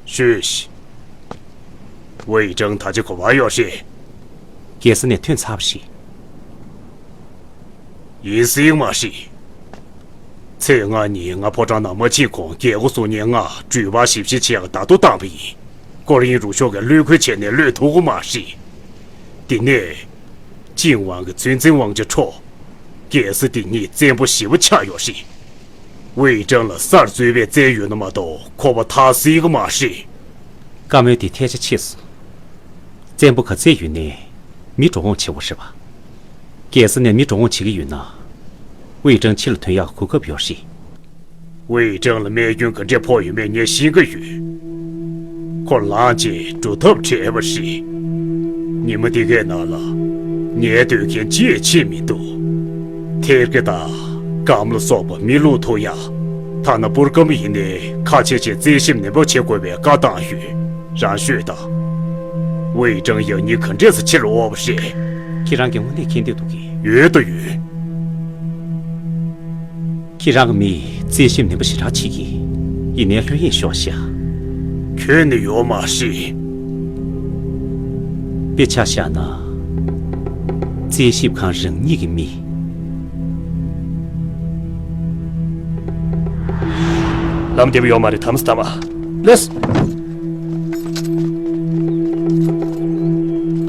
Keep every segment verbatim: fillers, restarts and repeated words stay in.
ཤོད་ཤིག། ཝེ་ཀྲང་ད་ཅི་གོ་བ་ཡོད་རེད། རྒྱལ་ས་ནས་ཐོན་ཚར་བ་རེད། ཡིན་སྲིད་མ་རེད། ཚེས་ལྔ་ཉིན་ང་ཕོ་བྲང་ནང་མ་ཕྱིན་གོང་རྒྱལ་སྒོ་སྲུང་མཁན་ལྔ་འགྲུལ་པ་ཞིབ་བཤེར་བྱེད་ཡག་བརྡ་ཐོ་བཏང་བ་ཡིན། སྐོར་གཡེང་རུ་ཤོག་གིས་བློས་འཁེལ་བྱས་ནས་གློད་ཐུབ་ཀྱི་མ་རེད། དེ་ནས། ཅིན་ཝང་གི་ཚུན་ཚན་དབང་ཆ་འཕྲོག་རྒྱལ་ས་འདི་ཉིད་བཙན་པོ་ཞེ་པོ་ཆགས་ཡོད་རེད། ཝེ་ཀྲང་ལ་སར་གཙོས་པའི་བཙན་ཡོད་ན་མ་གཏོགས་ཁོ་པ་ཐར་སྲིད་ཀྱི་མ་རེད། བཀའ་མོལ་དེ་ཐལ་ཆ་ཆེ་སོང་། བཙན་པོ་ག་ཚད་ཡོད་ནའི་མི་འགྲོ་འོང་ཆེ་བ་རེད་པ། རྒྱལ་ས་ནས་མི་འགྲོ་འོང་བྱེད་ཀྱི་ཡོད་ན། ཝེ་ཀྲང་ཕྱི་ལ་ཐོན་ཡག་གོ་སྐབས་ཡོད་རེད། ཝེ་ཀྲང་ལ་རྨས་སྐྱོན་ག་འདྲས་ཕོག་ཡོད་མེད་ངས་ཤེས་ཀྱི་ཡོད། ཁོ་ལངས་རྗེས་འགྲོ་ཐབས་བྲལ་བ་རེད། ཉི་མ་འདི་གའི་ནང་ལ་ངའི་སྡོད་མཁན་ཅིའི་ཕྱིན་མི་འདུག་ཐེར་ཀེ་དང་སྒམ་ལ་སོགས་པ་མི་བླུག་ཐུབ་ཡག་ཐ་ན་པུར་སྒམ་ཡིན་ནའི་ཁ་ཕྱེ་བྱས་རྩད་ཞིབ་ནན་པོ་བྱེད་དགོས་པའི་བཀའ་བཏང་ཡོད། རང་ཤོད་དང་། ཝེ་ཀྲང་ཡང་སྙིང་ག་འདྲས་སེ་ཕྱིར་འོང་བ་རེད། ཁྱེད་རང་གིས་དངོས་གནས་མཁྱེན་བསྡད་འདུག་གས། ཡོད་དོ་ཡོད། ཁྱེད་རང་གི་མིས་རྩད་ཞིབ་ནན་པོ་ཞེ་དྲག་བྱེད་ཀྱི། ཡིན་ནའི་ལྷོད་གཡེང་ཤོར་ཤག་ཁྱོན་ནས་ཡོད་མ་རེད། དཔེ་ཆ་བཞག་ན། རྩད་ཞིབ་ཁང་རང་ཉིད་ཀྱི་མི། ལམ་བདེ་པོ་ཡོད་མ་རེད། དམ་སི་ཐ་མ། ལེས།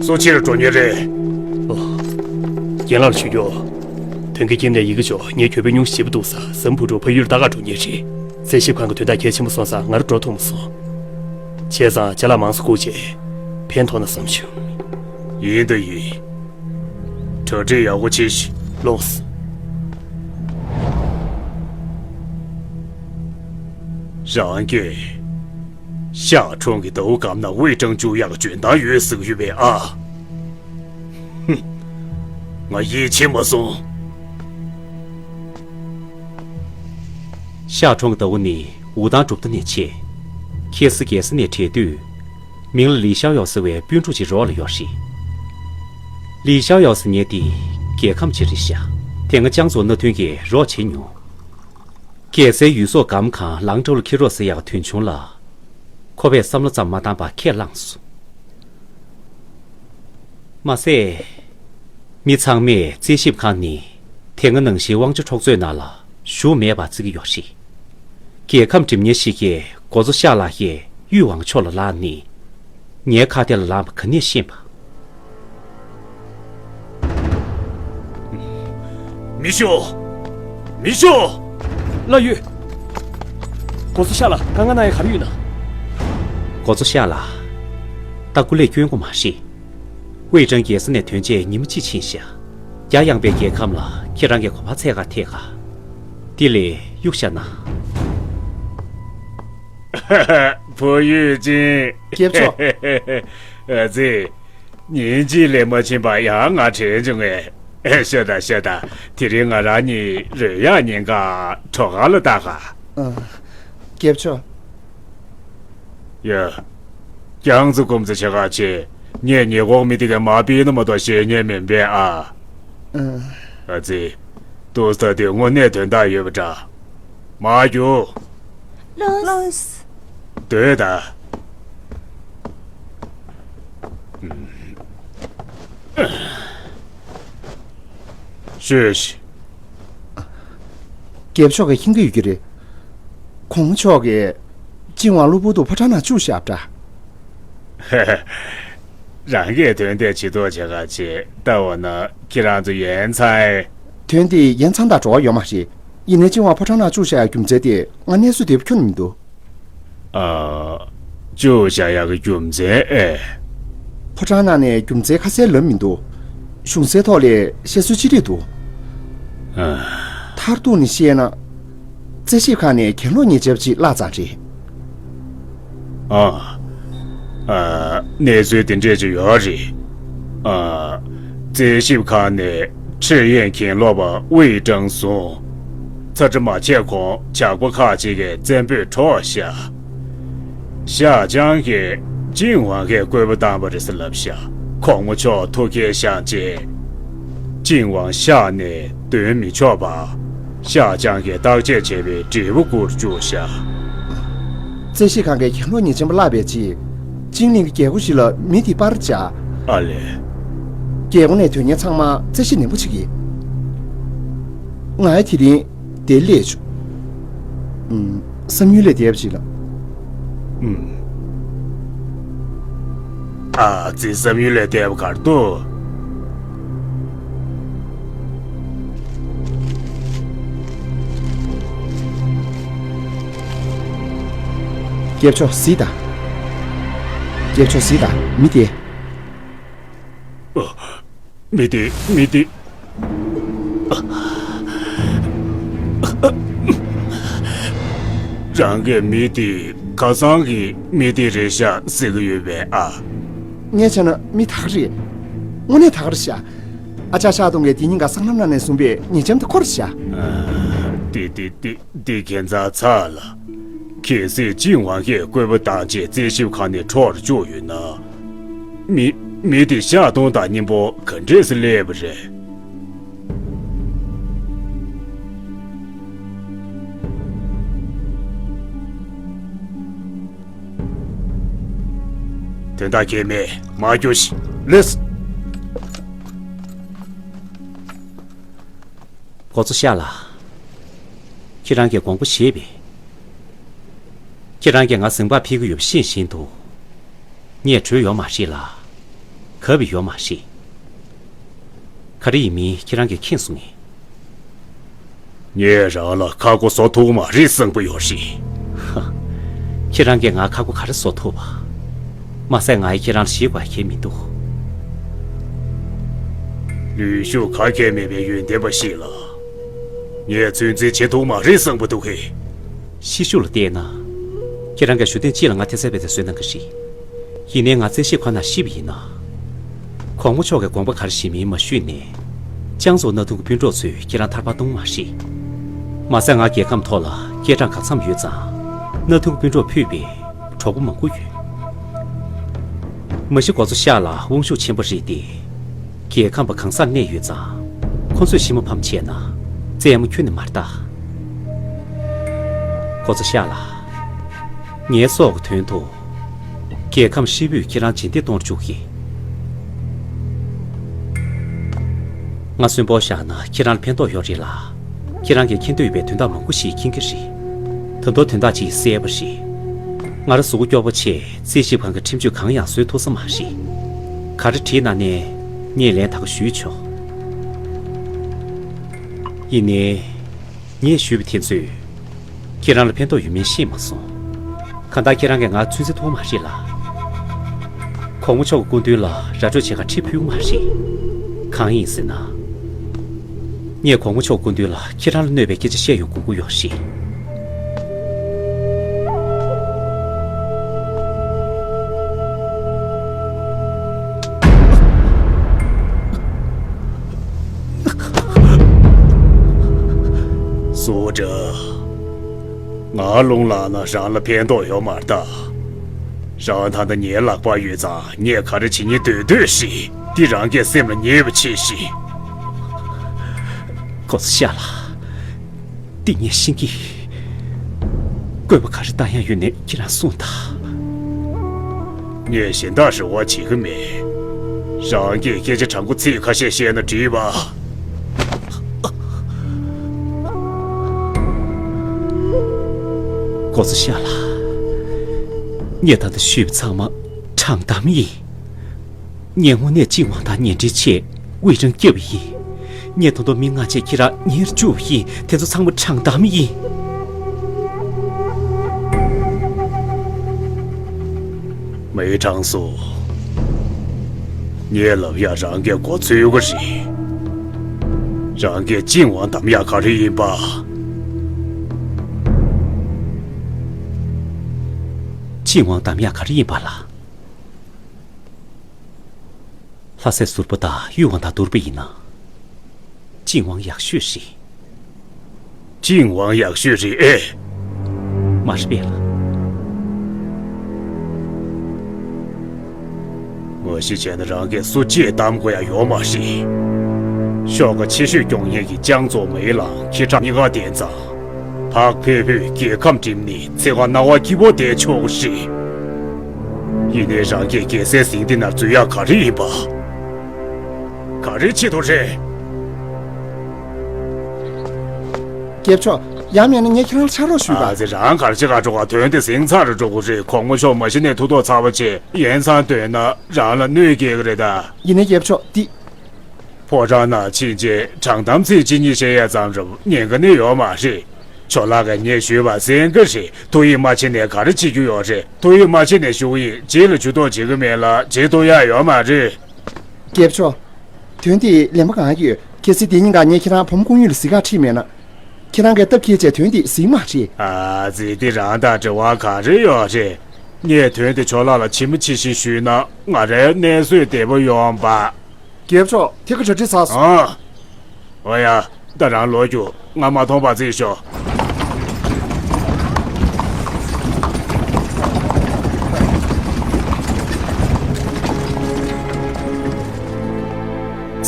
སུ་ཕྱིར་འགྲོ་མཁན་རེད། ཨོ། རྒན་ལགས་ལ་ཞུ་རྒྱུ། དོན་གྱི་རྐྱེན་ནས་ཡི་གེ་ཅོ་ངའི་གྱོད་དཔེ་ཉུང་ཞེ་པོ་འདུག་ས་ཟམ་བུ་ཕྲུག་ཕ་ཡུལ་ལྟ་ག་འགྲོ་མཁན་རེད། རྩད་ཞིབ་ཁང་གི་དོན་དག་གལ་ཆེན་པོ་སོང་ཙང་ང་རང་འགྲོ་ཐུབ་མ་སོང་། བྱས་ཙང་ཅ་ལག་མང་ཙམ་བསྐུར་བྱས་ཕན་ཐོགས་ན་བསམ་བྱུང་། ཡིན་ད་ཡིན། གྲ་སྒྲིག་ཡག་པོ་བྱེད་ཤིག་ལོངས། རང་གིས། ཤག་གྲོང་གི་ཟླ་བོ་སྒམ་ནང་དབུས་ཀྲང་བཅུག་ཡག་འཇོན་ཐང་ཡོད་ཟེར་གྱི་ཡོད་པས་ཨ། ཧུམ། ང་ཡིད་ཆེས་མ་སོང་། ཤག་གྲོང་གི་ཟླ་བོ་ནི་ཝུའུ་ཏང་གྲུབ་མཐའ་ནས་ཆད། ཁེ་སི་རྒྱལ་ས་ནས་བྲལ་དུས། མིང་ལ་ལི་ཤའོ་ཡའོ་ཟེར་བའི་སྤུན་ཕྲུག་ཅིག་རོགས་ལ་ཡོད་རེད། ལི་ཤའོ་ཡའོ་ཟེར་མཁན་དེ་རྒྱལ་ཁམས་ཅིག་རེད་ཤག་དེ་སྔ་ཅང་ཙོ་མནའ་མཐུན་གྱིས་རོགས་བྱེད་མྱོང་། རྒྱལ་སའི་ཡུལ་ཟོག་སྒམ་གང་ལང་ཀྲོའུ་ལ་འཁྱེར་རོགས་ཟེར་ཡག་དོན་ཆུང་ལ། ཁོ་པས་བསམ་བློ་ཙམ་མ་བཏང་པར་ཁས་བླངས་སོང་། མ་ཟད། མི་ཚང་མས་རྩད་ཞིབ་ཁང་ནི་དེ་སྔ་ནང་བཞིན་དབང་ཆ་འཕྲོག་རྩོད་ནང་ལ་ཞུགས་མེད་པར་བརྩི་གི་ཡོད་རེད། རྒྱལ་ཁམས་འགྲིམ་མཁན་ཞིག་གིས་འགོ་གཙོ་ཤག་ལགས་ཀྱིས་གཡུས་ཝང་ཕྱོགས་ལ་ལངས་ནས། ངའི་ཁ་གཏད་ལ་ལངས་པ་ག་ནས་ཤེས་པ། མི་ཤོག་མི་ཤོག་ལགས་ཡོད། འགོ་གཙོ་ཤག་ལགས། དཀའ་ངལ་གནང་ཡ་ག་རེ་ཡོད་ན། འགོ་གཙོ་ཤག་ལགས། ད་སྐུ་ལས་སྐྱོན་དགོས་མ་རེད། ཝེ་ཀྲང་རྒྱལ་ས་ནས་ཐོན་རྗེས་ཉི་མ་གཅིག་ཕྱིན་ཤག་རྒྱ་ཡངས་པའི་རྒྱལ་ཁམས་ལ་ཁྱེད་རང་གིས་གོ་བ་ཚད་ག་ཐད་ག་དེ་ལས་གཡུག་བཞག་ན། བུ་ཡུས་ཅིན། སྐྱེབ་ཆོག་ཨ་ཙི། ཉིན་གཅིག་ལས་མ་ཕྱིན་པར་ཡང་ང་དྲན་བྱུང་ངས། ཤོད་དང་ཤོད་དང་། དེ་རིང་ང་རང་གཉིས་རོལ་དབྱངས་ཉན་ག་བྲོ་གར་ལ་ལྟ་ག་ཨ། སྐྱེབ་ཆོག་ཡ། རྐྱང་ཚོ་སྐུམ་ཚོ་ཆེ་ཁག་ཆེ། ངས་ཉེ་འཁོར་མི་དེ་གའི་མ་པི་ནི་མ་གཏོགས་ཤེས་མཁན་མིན་པས་ཨ། ཨ། ཨ་ཙི། ཏུ་སྟ་དེ་དངོས་གནས་དོན་དག་ཡོད་པ་འདྲ། མ་རྒྱུག་ལོས། སྡོད་ད། ཤོད་ཤིག་སྐྱེབ་མཆོག་གིས་མཁྱེན་གྱི་ཡོད་ཀྱི་རེད། གོང་མ་མཆོག་གིས་ཅིན་ཝང་གློ་བུར་དུ་ཕོ་བྲང་ནང་བཅུག་བཞག་པ་འདྲ། རང་གིས་དོན་དེ་ཇུས་གཏོགས་བྱེད་ག་བྱེད། ལྟ་འོ་ན་ཁྱེད་རང་ཚོ་ཡན་ཚང་། དོན་དེ་ཡན་ཚང་དང་འབྲེལ་བ་ཡོད་མ་རེད། ཡིན་ནའི་ཅིན་ཝང་ཕོ་བྲང་ནང་བཅུག་བཞག་ཡག་རྒྱུ་མཚན་དེ་ང་གནས་ཚུལ་བདེ་པོ་ཁྱོན་ནས་མི་འདུག་ཨ། བཅུག་བཞག་ཡག་གི་རྒྱུ་མཚན་ཨེ། ཕོ་བྲང་ནང་ནས་རྒྱུ་མཚན་ཁ་གསལ་ལབ་མི་འདུག་གཞུང་སའི་ཐོག་ལ་བཤད་སྲོལ་ཅི་རིགས་འདུག་ཨ། མཐར་གཏུགས་ནས་བཤད་ན། རྩད་ཞིབ་ཁང་ནས་གྱེན་ལོག་ཉེས་ཆད་ཅིག་བརླགས་ཙང་རེད། ཨ། ཨ། གནས་ཚུལ་དེ་འདྲས་ཅིག་ཡོད་རེད། ཨ། རྩད་ཞིབ་ཁང་ནས་ཁྲི་ཡན་གྱེན་ལོག་པ་དབུས་ཀྲང་བཟུང་། ཚ་དྲི་མ་ཆད་གོང་ཇག་པ་ཁག་ཅིག་གིས་བཙན་པོས་འཕྲོག་བཞག་ཤ་ཅང་གིས་ཅིན་ཝང་གིས་བཀོད་པ་བཏང་བ་རེད་ཟེར་ལབ་ཤག་གོང་མ་མཆོག་ཐུགས་འཁྱེར་བཞག་རྗེས། ཅིན་ཝང་ཤ་ནས་འདོན་མི་ཆོག་པ། ཤ་ཅང་གིས་བརྟག་དཔྱད་བྱས་པའི་འབྲས་བུ་བསྐུར་བཅུག་ཤག་རྩེད་ཞིབ་ཁང་གི་གྱེན་ལོག་ཉེས་ཅན་པ་བརླགས་པའི་རྗེས། ཅིང་ལིང་གི་རྒྱལ་སྒོ་ཞིག་ལ་མི་དེ་སྤར་བྱས། ཨ་ལས། རྒྱལ་སྒོ་ནས་ཐོན་མཁན་ཚང་མ་རྩེད་ཞིབ་ནན་པོ་བྱེད་ཀྱི། ང་ཡི་དེ་རིང་དེར་སླེབས་བྱུང་། ཨུམ། བསམ་ཡུལ་ལས་འདས་པ་ཞིག་ལ། ཨུམ། ཨ་ཙི། བསམ་ཡུལ་ལས་འདས་པ་ག་རེ་འདུག། རྒྱབ་ཕྱོགས་གཟིགས་དང་། རྒྱབ་ཕྱོགས་གཟིགས་དང་། མི་དེ། ཨ། མི་དེ། མི་དེ། རང་གིས་མི་དེ་ཁ་སང་གི་མི་དེ་རེད་ཤག་ཟེར་གི་ཡོད་པས་ཨ། ངས་བྱས་ན་མི་ད་ག་རེད། དངོས་གནས་ད་ག་རེད་ཤག། ཨ་ཅག་ཤ་སྟོང་གིས་དེ་ཉིན་ག་སྲང་ལམ་ནང་ནས་བཟུང་བའི་ཉེས་ཅན་དེ་ཁོ་རེད་ཤག། ཨ། དེ་དེ་དེ་དེ་ཁྱད་མཚར་ཚ་ལ། གལ་སྲིད་ཅིན་ཝང་ཧེ་བཀོད་པ་བཏང་རྗེས་རྩད་ཞིབ་ཁང་ནས་འཕྲོ་བརླག་བྱུང་ཡོད་ན། མི་མི་དེ་ཤ་སྟོང་དང་མཉམ་པོ་ག་འདྲས་སེ་སླེབས་པ་རེད། དོན་དག་གལ་མེད། མར་རྒྱུགས་ཤིག། ལགས་སོ། འགོ་གཙོ་ཤ་ལགས། ཁྱེད་རང་གིས་དགོངས་པ་བཞེས་པས། ཁྱེད་རང་གིས་ང་ཟིང་པ་ཕུལ་གྱི་ཡོད་པ་ཤེས་བཞིན་དུ། ངས་བྲོས་ཡོད་མ་རེད་ལ། གབ་ཡོད་མ་རེད། ག་རེ་ཡིན་མིན་ཁྱེད་རང་གིས་མཁྱེན་སོང་ངས། ངས་རང་ལ་ཁ་སྒོ་བཟོ་ཐུབ་མ་རེད་བསམ་གྱི་ཡོད་རེད། ཧ། ཁྱེད་རང་གིས་ང་ཁ་སྒོ་ག་རེ་བཟོ་ཐུབ་པ། མ་ཟད་ང་ཡིས་ཁྱེད་རང་ལ་ཞེད་དགོས་ཁེལ་མི་འདུག། ལུས་ཤུགས་ག་གེ་མེད་པའི་ཡོན་ཏན་པ་ཞིག་ལ། ངས་ཚོད་འཛིན་བྱེད་ཐུབ་མ་རེད་བསམ་གྱི་འདུག་གས། ཤེད་ཤུགས་ལ་བལྟས་ན། ཁྱེད་རང་གིས་ཞུ་དོན་ཅི་ལ་ང་ཐེ་ཚོམ་པའི་དེ་བཟོས་གནང་གི་རེད། ཡིན་ནའི་ང་རྩད་ཞིབ་ཁང་ནང་ཤེས་པ་ཡིན་ན། གོང་མ་མཆོག་གི་དགོངས་པ་ག་རེ་བཞེས་མིན་མ་ཞུས་ནས། ཅང་ཙོ་གནའ་གདོང་གི་སྤུན་གྲོགས་ཚོས་ཁྱེད་རང་ཐར་པ་གཏོང་མ་རེད། མ་ཟད་ང་རྒྱལ་ཁམས་ཐོག་ལ་སྐད་གྲགས་ག་ཚམ་ཡོད་ཙང་། གནའ་གདོང་གི་སྤུན་གྲོགས་ཕུད་པའི་གྲོགས་པོ་མང་པོ་ཡོད། མ་གཞི་འགོ་གཙོ་ཤ་ལགས་དབང་ཤུགས་ཆེན་པོ་རེད་དེ། རྒྱལ་ཁམས་པ་གང་སར་གནས་ཡོད་ཙང་། ཁོ་ཚོས་ཤི་མ་ཕམ་བྱས་ན། རྩེད་མོ་ཁྱོན་ནས་མ་རེད་ད། འགོ་གཙོ་ཤ་ལགས། ངའི་སྲོག་གི་དོན་དུ། རྒྱལ་ཁམས་ཧྲིལ་པོས་ཁྱེད་རང་རྗེས་འདེད་གཏོང་བཅུག་གི། ང་གསོན་པོ་བཞག་ན་ཁྱེད་རང་ལ་ཕན་ཐོགས་ཡོད་རེད་ལ། ཁྱེད་རང་གིས་མཁྱེན་འདོད་ཡོད་པའི་དོན་དག་མང་པོ་ཞིག་མཁྱེན་གྱི་རེད། ད་དུང་དོན་དག་ཅིག་གསལ་པོ་རེད། ང་རང་གཟུགས་པོ་སྐྱོ་པོ་བྱས་རྩད་ཞིབ་ཁང་གི་ཁྲིམས་གཅོད་གང་ཡང་བཟོས་ཐུབ་ས་མ་རེད། ག་རེ་བྲིས་གནང་ནའི་ངས་ལན་ད་ག་ཞུས་ཆོག། ཡིན་ནའི། ངས་ཞུས་པ་དེ་ཚོས་ཁྱེད་རང་ལ་ཕན་ཐོགས་ཡོད་མིན་ཤེས་མ་སོང་། གང་ལྟར་ཁྱེད་རང་གིས་ང་ཚོད་འཛིན་ཐུབ་མ་རེད་ལ། གོང་མ་མཆོག་གི་སྐུ་མདུན་ལ་ར་སྤྲོད་བྱེད་ག་ཁྲི་ཕུལ་གི་མ་རེད། གང་ཡིན་ཟེར་ན། ངས་གོང་མ་མཆོག་སྐུ་མདུན་ལ་ཁྱེད་རང་ལ་གནོད་པའི་སྐད་ཆ་བཤད་ཡོང་དགོས་ཀྱི་ཡོད་རེད། སུ་ཀྲང་། ང་རླུང་ལངས་ན་རང་ལ་ཕན་ཐོགས་ཡོད་མ་རེད་ད། རང་ད་ལྟ་ངའི་ལག་པར་ཡོད་ཙང་ངས་ག་རེ་བྱེད་སྙིང་འདོད་འདོད་ཞིག་འདི་རང་གི་སེམས་ལ་ཉེ་བ་བྱེད་ཞིག། འགོ་གཙོ་ཤ་ལགས། འདི་ངས་ཤེས་ཀྱི། བཀོད་པ་ག་རེ་བཏང་ཡག་ཡོད་ནའི་ཁྱེད་རང་གསུངས་དང་། ངས་གཞན་དག་རེ་བ་བྱེད་ཀྱི་མེད། རང་གིས་སྐད་ཆ་དྲང་པོ་ཚིག་ཁ་ཤས་བཤད་ན་འགྲིག་པ། འགོ་གཙོ་ཤ་ལགས། ངས་ད་ལྟ་ཞུས་པ་ཚང་མ་དྲང་གཏམ་ཡིན། ངས་དངོས་གནས་ཅིན་ཝང་དང་ཉེ་འབྲེལ་ཆེད་དབུ་རང་བསྐྱབས་པ་ཡིན། ངས་ད་དུང་མི་ལྔ་བཅས་ཁྱེད་རང་ཉེ་རུ་བཅུག་པ་ཡིན། དེ་ཚོ་ཚང་མ་དྲང་གཏམ་ཡིན། མི་གྲངས་སུ། ངས་ལབ་ཡག་རང་གིས་མགོ་ཚོས་ཀྱི་རེད། རང་གིས་ཅིན་ཝང་བདམས་ཡག་ག་རེ་ཡིན་པ། ཅིན་ཝང་བདམས་ཡག་ག་རེ་ཡིན་པ་ལ། ལྷ་སྲས་ཟུར་པོ་དང་གཡུ་ཝང་དང་བསྡུར་བ་ཡིན་ན། ཅིན་ཝང་ཡག་ཤོས་རེད། ཅིན་ཝང་ཡག་ཤོས་རེད་ཨེ། མ་རེད་པས་ལགས། མ་གཞི་བྱས་ན་རང་གིས་སུ་གཅིག་བདམས་དགོས་ཡག་ཡོད་མ་རེད། ཤོག་ཁག་ཆེ་ཤོས་སྐྱོང་མཁན་གྱི་ཅང་ཙོ་མེ་ལང་ཁྱི་ཁྲག་གཉིས་ཀ་ལྡན་ཙང་། བག་ཕེབས་པོས་རྒྱལ་ཁམས་འགྲིམ་ནས་ཚེ་གང་སྣང་བ་སྐྱིད་པོ་བསྡད་ཆོག་གི་རེད། ཡིན་ནའི་རང་གིས་རྒྱལ་སའི་གཟིངས་འདི་ནར་འཛུལ་ཡག་ག་རེ་ཡིན་པ། ག་རེ་བྱེད་དོ་རེད། རྒྱལ་མཆོག་ཡང་མིན་ན་ངས་ཁྱེད་རང་ལ་ཕྱག་རོགས་ཞུས་པ། ཨ་ཙི། རང་གར་ཅི་ག་འགྲོ་ག་དོན་དེ་ཟིང་ཚར་འགྲོ་གི་རེད། གོང་མ་མཆོག་མ་གཞི་ནས་ཐུགས་ཐོག་ཚ་བོ་བྱེད། ཡིན་ཙང་དོན་ན་རང་ལ་གནོད་སྐྱེལ་གི་རེད་ད། ཡིན་ནའི་རྒྱལ་མཆོག་འདི། ཕོ་བྲང་ནང་ཕྱིན་རྗེས་དྲང་གཏམ་ཚིག་གཅིག་གཉིས་བཤད་ཡ་ཙམ་རུ་ཉན་གི་ནི་ཡོད་མ་རེད། ཇོ་ལགས་ཀྱིས་ངས་ཞུས་པ་གསན་གི་རེད། ཐུགས་ཡིད་མ་ཆེས་ནས་ག་རེ་བྱེད་རྒྱུ་ཡོད་རེད། ཐུགས་ཡིད་མ་ཆེས་ནས་བཞུགས་ཡིན། རྗེས་ལ་ཇུས་གཏོགས་བྱེད་གི་མེད་ལ་བྱེད་ཐུབ་ཡ་ཡོད་མ་རེད། རྒྱལ་མཆོག་དོན་དེ་ལན་པ་གང་ཡོད། གལ་སྲིད་དེ་ཉིན་གང་ངས་ཁྱེད་རང་བུ་མོ་ཀུང་ཡུས་ལ་གཟིགས་ག་ཁྲིད་མེད་ན། ཁྱེད་རང་གིས་སྟབས་འཁེལ་བྱས་དོན་དེ་གཟིགས་མ་རེད། ཨ་ཙི། དེ་རང་དང་འབྲེལ་བ་ག་རེ་ཡོད་རེད། ངས་དོན་དེ་ཇོ་ལགས་ལ་ཇི་མ་ཇི་བཞིན་ཞུས་ན་ང་རའི་གནས་ཚུལ་བདེ་པོ་ཡོང་པ། རྒྱལ་མཆོག་དེ་ག་གྲ་སྒྲིག་ཚར་སོང་། ཨ། ཨོ་ཡ། ད་རང་ལོག་རྒྱུགས། ང་མ་མཐོང་བར་རྩིས་ཤོག་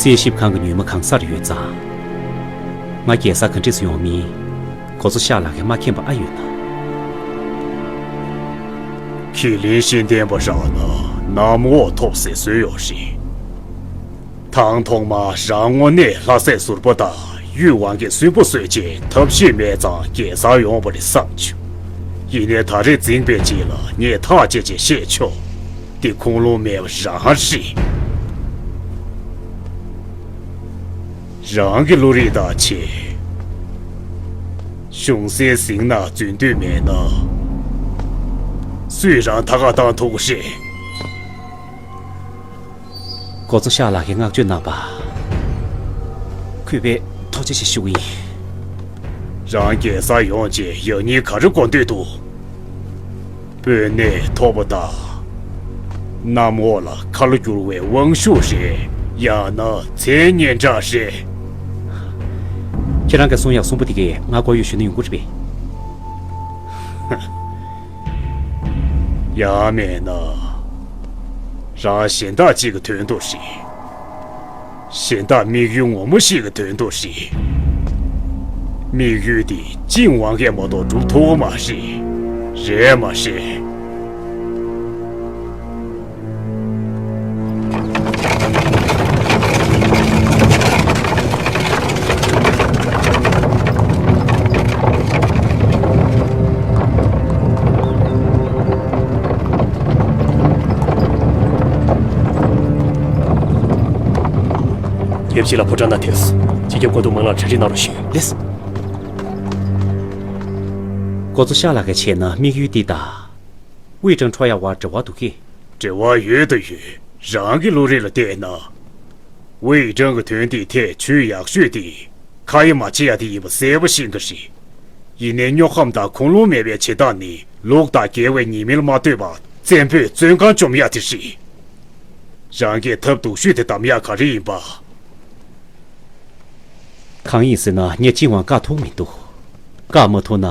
རྩིས་ཞིབ་ཁང་གི་ཉུལ་མ་གང་སར་ཡོད་ཙང་། ང་རྒྱལ་ས་ག་འདྲས་སུ་ཡོང་མིན། འགོ་གཙོ་ཤཱཀ་ལགས་ཀྱིས་མ་མཁྱེན་པ་ཨ་ཡོད་ན། གྱི་ལིན་ཤེས་ལྡན་པ་རང་ལ་གནམ་འོག་ཐོབ་ཟེར་སྲོལ་ཡོད་རེད། དང་ཐོག་མར་རང་དངོས་གནས་ལྷ་སྲས་ཟུར་པ་དང་ཡུལ་དབང་གིས་སུན་པོ་བཟོས་རྗེས་ཐབས་ཤེས་མེད་ཙང་རྒྱལ་སར་ཡོང་བ་རེད་བསམ་བྱུང་། ཡིན་ནའི་ད་རེས་འཛིང་པའི་རྗེས་ལ་ངས་ཐག་བཅད་ཅེས་བཤད་ཆོག་འདི་ཁུངས་ལུང་མེད་པ་རང་རེད། རང་གི་བློ་རིག་དང་བྱས། གཞུང་སའི་གཟིངས་ནང་འཛུལ་འདོད་མེད་ན། སུས་རང་ཐད་ཀར་བཏང་ཐུབ་ཀྱི་རེད། འགོ་གཙོ་ཤཱཀ་ལགས་ཀྱིས་བསྔགས་བརྗོད་གནང་བ། གུས་པས་ཐུགས་རྗེ་ཆེ་ཞུ་གི་ཡིན། རང་རྒྱལ་སར་ཡོང་རྗེས་ཡང་སྙིང་ག་རེ་དགོས་འདོད་འདུག་དཔོན་གནས་ཐོབ་པ་དང་། གནམ་འོག་ལ་ཁ་ལོ་བསྒྱུར་བའི་དབང་ཤུགས་རེད། ཡང་ན་མཚན་སྙན་གྲགས་རེད། ཁྱེད་རང་གིས་གསུང་ཡག་གསུང་པོ་དེ་གས་ང་མགོ་གཡོག་ཞུ་ན་ཡོང་གི་རེད་པས། ཡང་མེད་ན། རང་གཞན་དག་ཅིག་གི་དོན་དུ་རེད། གཞན་དག་དམིགས་ཡུལ་ངོ་མ་ཞིག་གི་དོན་དུ་རེད། དམིགས་ཡུལ་དེ་ཅིན་ཝང་གིས་མ་གཏོགས་སྒྲུབ་ཐུབ་མ་རེད། རེད་མ་རེད། ཡབ་གཞིས་ལ་ཕོ་བྲང་ནང་ཐེངས་སྤྱི་ཁྱབ་བཀའ་བསྡུ་མང་ལ་གྲ་སྒྲིག་གནང་རོགས་ཞུ། ལགས་སོ། འགོ་གཙོ་ཤཱཀ་ལགས་ཀྱི་ཆེད་ན་དམིགས་ཡུལ་འདི་དང་། དབུས་ཀྲང་འཕྲོག་ཡག་བར་འབྲེལ་བ་འདུག་གས། འབྲེལ་བ་ཡོད་དང་ཡོད། རང་གི་བློ་རིག་ལ་བལྟས་ན། དབུས་ཀྲང་གི་དོན་དེའི་ཐད་ཇུས་ཡག་ཤོས་དེ། ཁ་ཡ་མ་བྱེད་ཡ་དེ་ཡིན་པ་གསལ་པོ་ཤེས་ཀྱི་རེད། ཡིན་ནའི་སྨྱོ་ཁམས་དང་ཁུངས་ལུང་མེད་པའི་བྱེད་སྟངས་ནི་ལུགས་དང་འགལ་བའི་ཉེས་དམིགས་ལ་མ་ལྟོས་པར་བཙན་པོས་བཙོན་ཁང་བཅོམ་ཡ་དེ་རེད། རང་གིས་ཐབས་སྡུག་ཤོས་དེ་བདམས་ཡ་ག་རེ་ཡིན་པ། གང་ཡིན་ཟེར་ན་ངས་ཅིན་ཝང་བཀག་ཐུབ་མི་འདུག་བཀག་མ་ཐུབ་ན།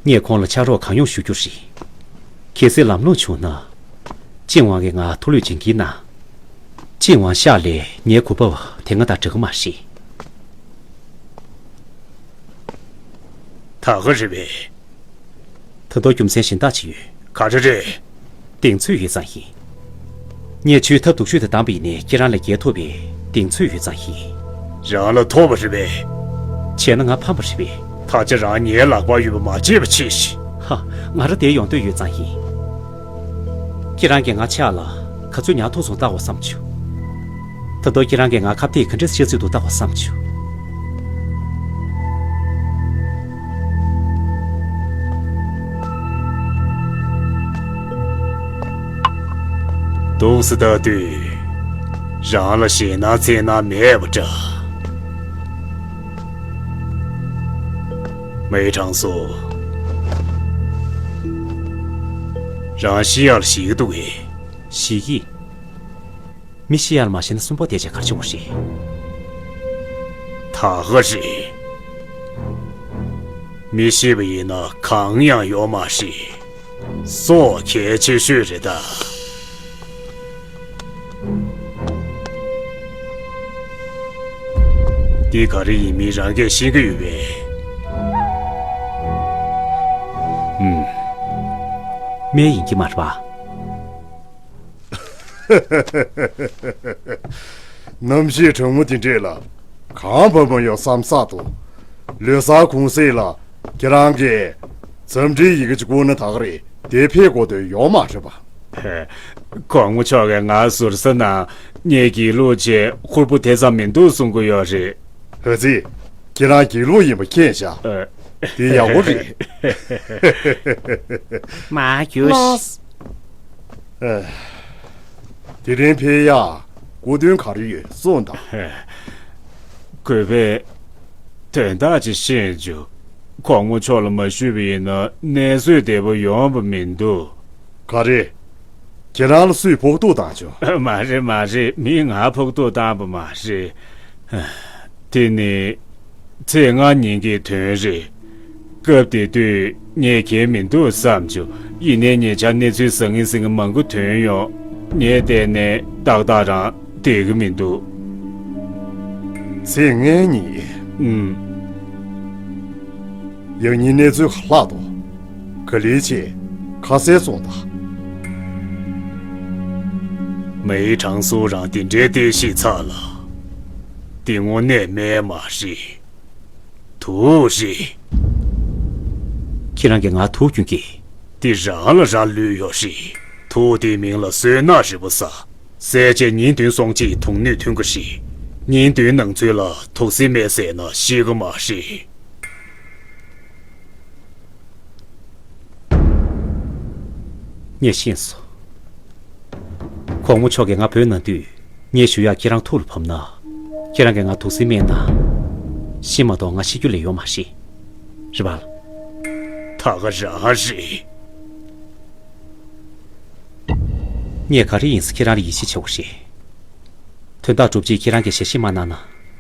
ངས་ཁོང་ལ་ཕྱག་རོགས་གང་ཡོང་ཞུ་རྒྱུ་རེད། གལ་སྲིད་ལམ་ལྷོང་བྱུང་ན། ཅིན་ཝང་གིས་ང་ཐུགས་ལུས་བྱིན་གྱིས་ན། ཅིན་ཝང་ཤག་ལས་ངའི་གུས་པ་བ་དེ་སྔ་དང་འདྲ་གི་མ་རེད། ད་ག་རེད་པས། ད་དུང་རྒྱུ་མཚན་གཞན་དག་ཅིག་ཡོད། ག་རེ་རེད། གདེང་ཚོད་ཡོད་ཙང་ཡིན། ངས་ཇུས་ཐབས་སྡུག་ཤོས་དེ་བདམས་པ་ཡིན་ནའི་ཁྱེད་རང་ལ་རྒྱལ་ཐུབ་པའི་གདེང་ཚོད་ཡོད་ཙང་ཡིན། རང་ལ་ཐོབ་པ་རེད་པས། བྱས་ན་ང་ཕམ་པ་རེད་པས། ད་ཆ་རང་ངའི་ལག་པར་ཡོད་པ་མ་བརྗེད་པ་བྱེད་ཤིག་ཧ། ང་རང་འདིར་ཡོང་འདོད་ཡོད་ཙང་ཡིན། ཁྱེད་རང་གིས་ང་ཕྱག་ལ་ག་ཚོད་ཉར་ཐུབ་སོང་བལྟ་དགོས་བསམ་བྱུང་། ད་དུང་ཁྱེད་རང་གིས་ང་ཁ་གཏད་ག་འདྲས་བཤད་ཚུལ་འདུག་བལྟ་དགོས་བསམ་བྱུང་། འདུག་སེ་ལྟ་དུས། རང་ལ་ཞེད་སྣང་འཚེར་སྣང་མེད་པ་འདྲ། མེ་དྲང་སོ། རང་ཤི་ཡག་ལ་ཞེད་ཀྱི་འདུག་གས། ཞེད་ཀྱི། མི་ཤི་ཡག་ལ་མ་ཞེད་ན་སུན་པོ་བསྡད་བྱས་ག་རེ་བྱེད་དགོས་རེད། ད་ག་རེད། མི་ཤི་བ་ཡིན་ན་གང་ཡང་ཡོད་མ་རེད། སྲོག་གལ་ཆེ་ཤོས་རེད་ད། འདི་ག་རེ་ཡིན་མིན་རང་གིས་ཤེས་ཀྱི་ཡོད་པས། ཨུམ། སྨན་ཡིན་གྱི་མ་རེད་པ། གནམ་གཤིས་གྲང་མོ་དེ་འདྲས་ལ་གང་བབས་མ་ཡོང་བསམ་ས་དོ། ལོ་གསར་གུང་སེང་ལ་ཁྱེད་རང་གིས་འཚམས་འདྲིའི་ཡི་གེ་ཅིག་བསྐུར་ན་ད་ག་རེད། དེ་ཕེབས་དགོས་དོན་ཡོད་མ་རེད་པ། ཧེ། གོང་མ་མཆོག་གིས་ང་ཟུར་ཟ་ན་ངས་སྒྱིད་ལུག་བྱས་ཧུར་པོ་དེ་ཙམ་མི་འདུག་གསུང་གི་ཡོད་རེད། ཨ་ཙི། ཁྱེད་རང་སྒྱིད་ལུག་ཡིན་པ་མཁྱེན་ཤག་ཨ། དེ་ཡག་པོ་རེད། མ་རྒྱུགས། ལགས། ཨ། དེ་རིང་ཕེབས་ཡག་སྐུ་དོན་ག་རེ་ཡོད་གསུངས་དང་། གུས་པས་དོན་དག་ཅིག་ཤེས་བྱུང་། གོང་མ་མཆོག་ལ་མ་ཞུས་པ་ཡིན་ན་གནས་ཚུལ་བདེ་པོ་ཡོང་བ་མི་འདུག་ག་རེ། ཁྱེད་རང་ལ་སུས་ཕོག་ཐུག་བཏང་བྱུང་། མ་རེད་མ་རེད། མིས་ང་ཕོག་ཐུག་བཏང་བ་མ་རེད། དེ་ནི་ཚེས་ལྔ་ཉིན་གྱི་དོན་རེད། སྐབས་དེ་དུས་ངས་གལ་མི་འདུག་བསམ་བྱུང་། ཡིན་ནའི་ཉེ་ཆར་གནས་ཚུལ་བཟང་ངན་ཟིང་ངན་མང་པོ་ཐོན་ཡོང་། ངས་བལྟས་ནས་ཏག་ཏག་རང་བསྡད་ཀྱི་མི་འདུག་ཚེས་ལྔའི་ཉིན། ཨུམ། ཡང་ཉིན་གནས་ཚུལ་ལྷག་འདུག་ག་ལེར་བྱས་ཁ་གསལ་གསུངས་དང་། མེའི་དྲང་སུ་རང་དེ་འདྲའི་བསྟན་བཤིག་ཚར་ལ། དེ་དངོས་གནས་སྨན་མ་རེད། དུག་རེད། ཁྱེད་རང་གིས་ང་དུག་སྐྱོན་གྱིས། དེ་རང་ལ་རང་ལུས་ཡོད་རེད། དུག་དེའི་མིང་ལ་སོལ་རྣག་རིལ་བུ་ཟེར། བཟས་རྗེས་ཉིན་བདུན་སོང་རྗེས་དུག་སྣོད་ཐོན་གྱི་རེད། ཉིན་བདུན་ནང་ཚུད་ལ་དུག་སེལ་སྨན་བཟས་ན་ཤི་གི་མ་རེད། ངས་ཤེས་སོང་། གོང་མ་མཆོག་གིས་ང་བོས་གནང་དུས། ངས་ཞུ་ཡག་ཁྱེད་རང་ཐུགས་ལ་བབས་ན། ཁྱེད་རང་གིས་ང་དུག་སེལ་སྨན་ན། ཤི་མ་གཏོགས་ང་ཤི་རྒྱུ་ལས་ཡོད་མ་རེད། རེད་པ། ད་ག་རང་རེད། ངས་ག་རེ་ཡིན་ཟེར་ཁྱེད་རང་ལ་ཡིད་ཆེས་བྱེད་དགོས་རེད། དོན་དག་གྲུབ་རྗེས་ཁྱེད་རང་གིས་ཞལ་བཞེས་མ་གནང་ན།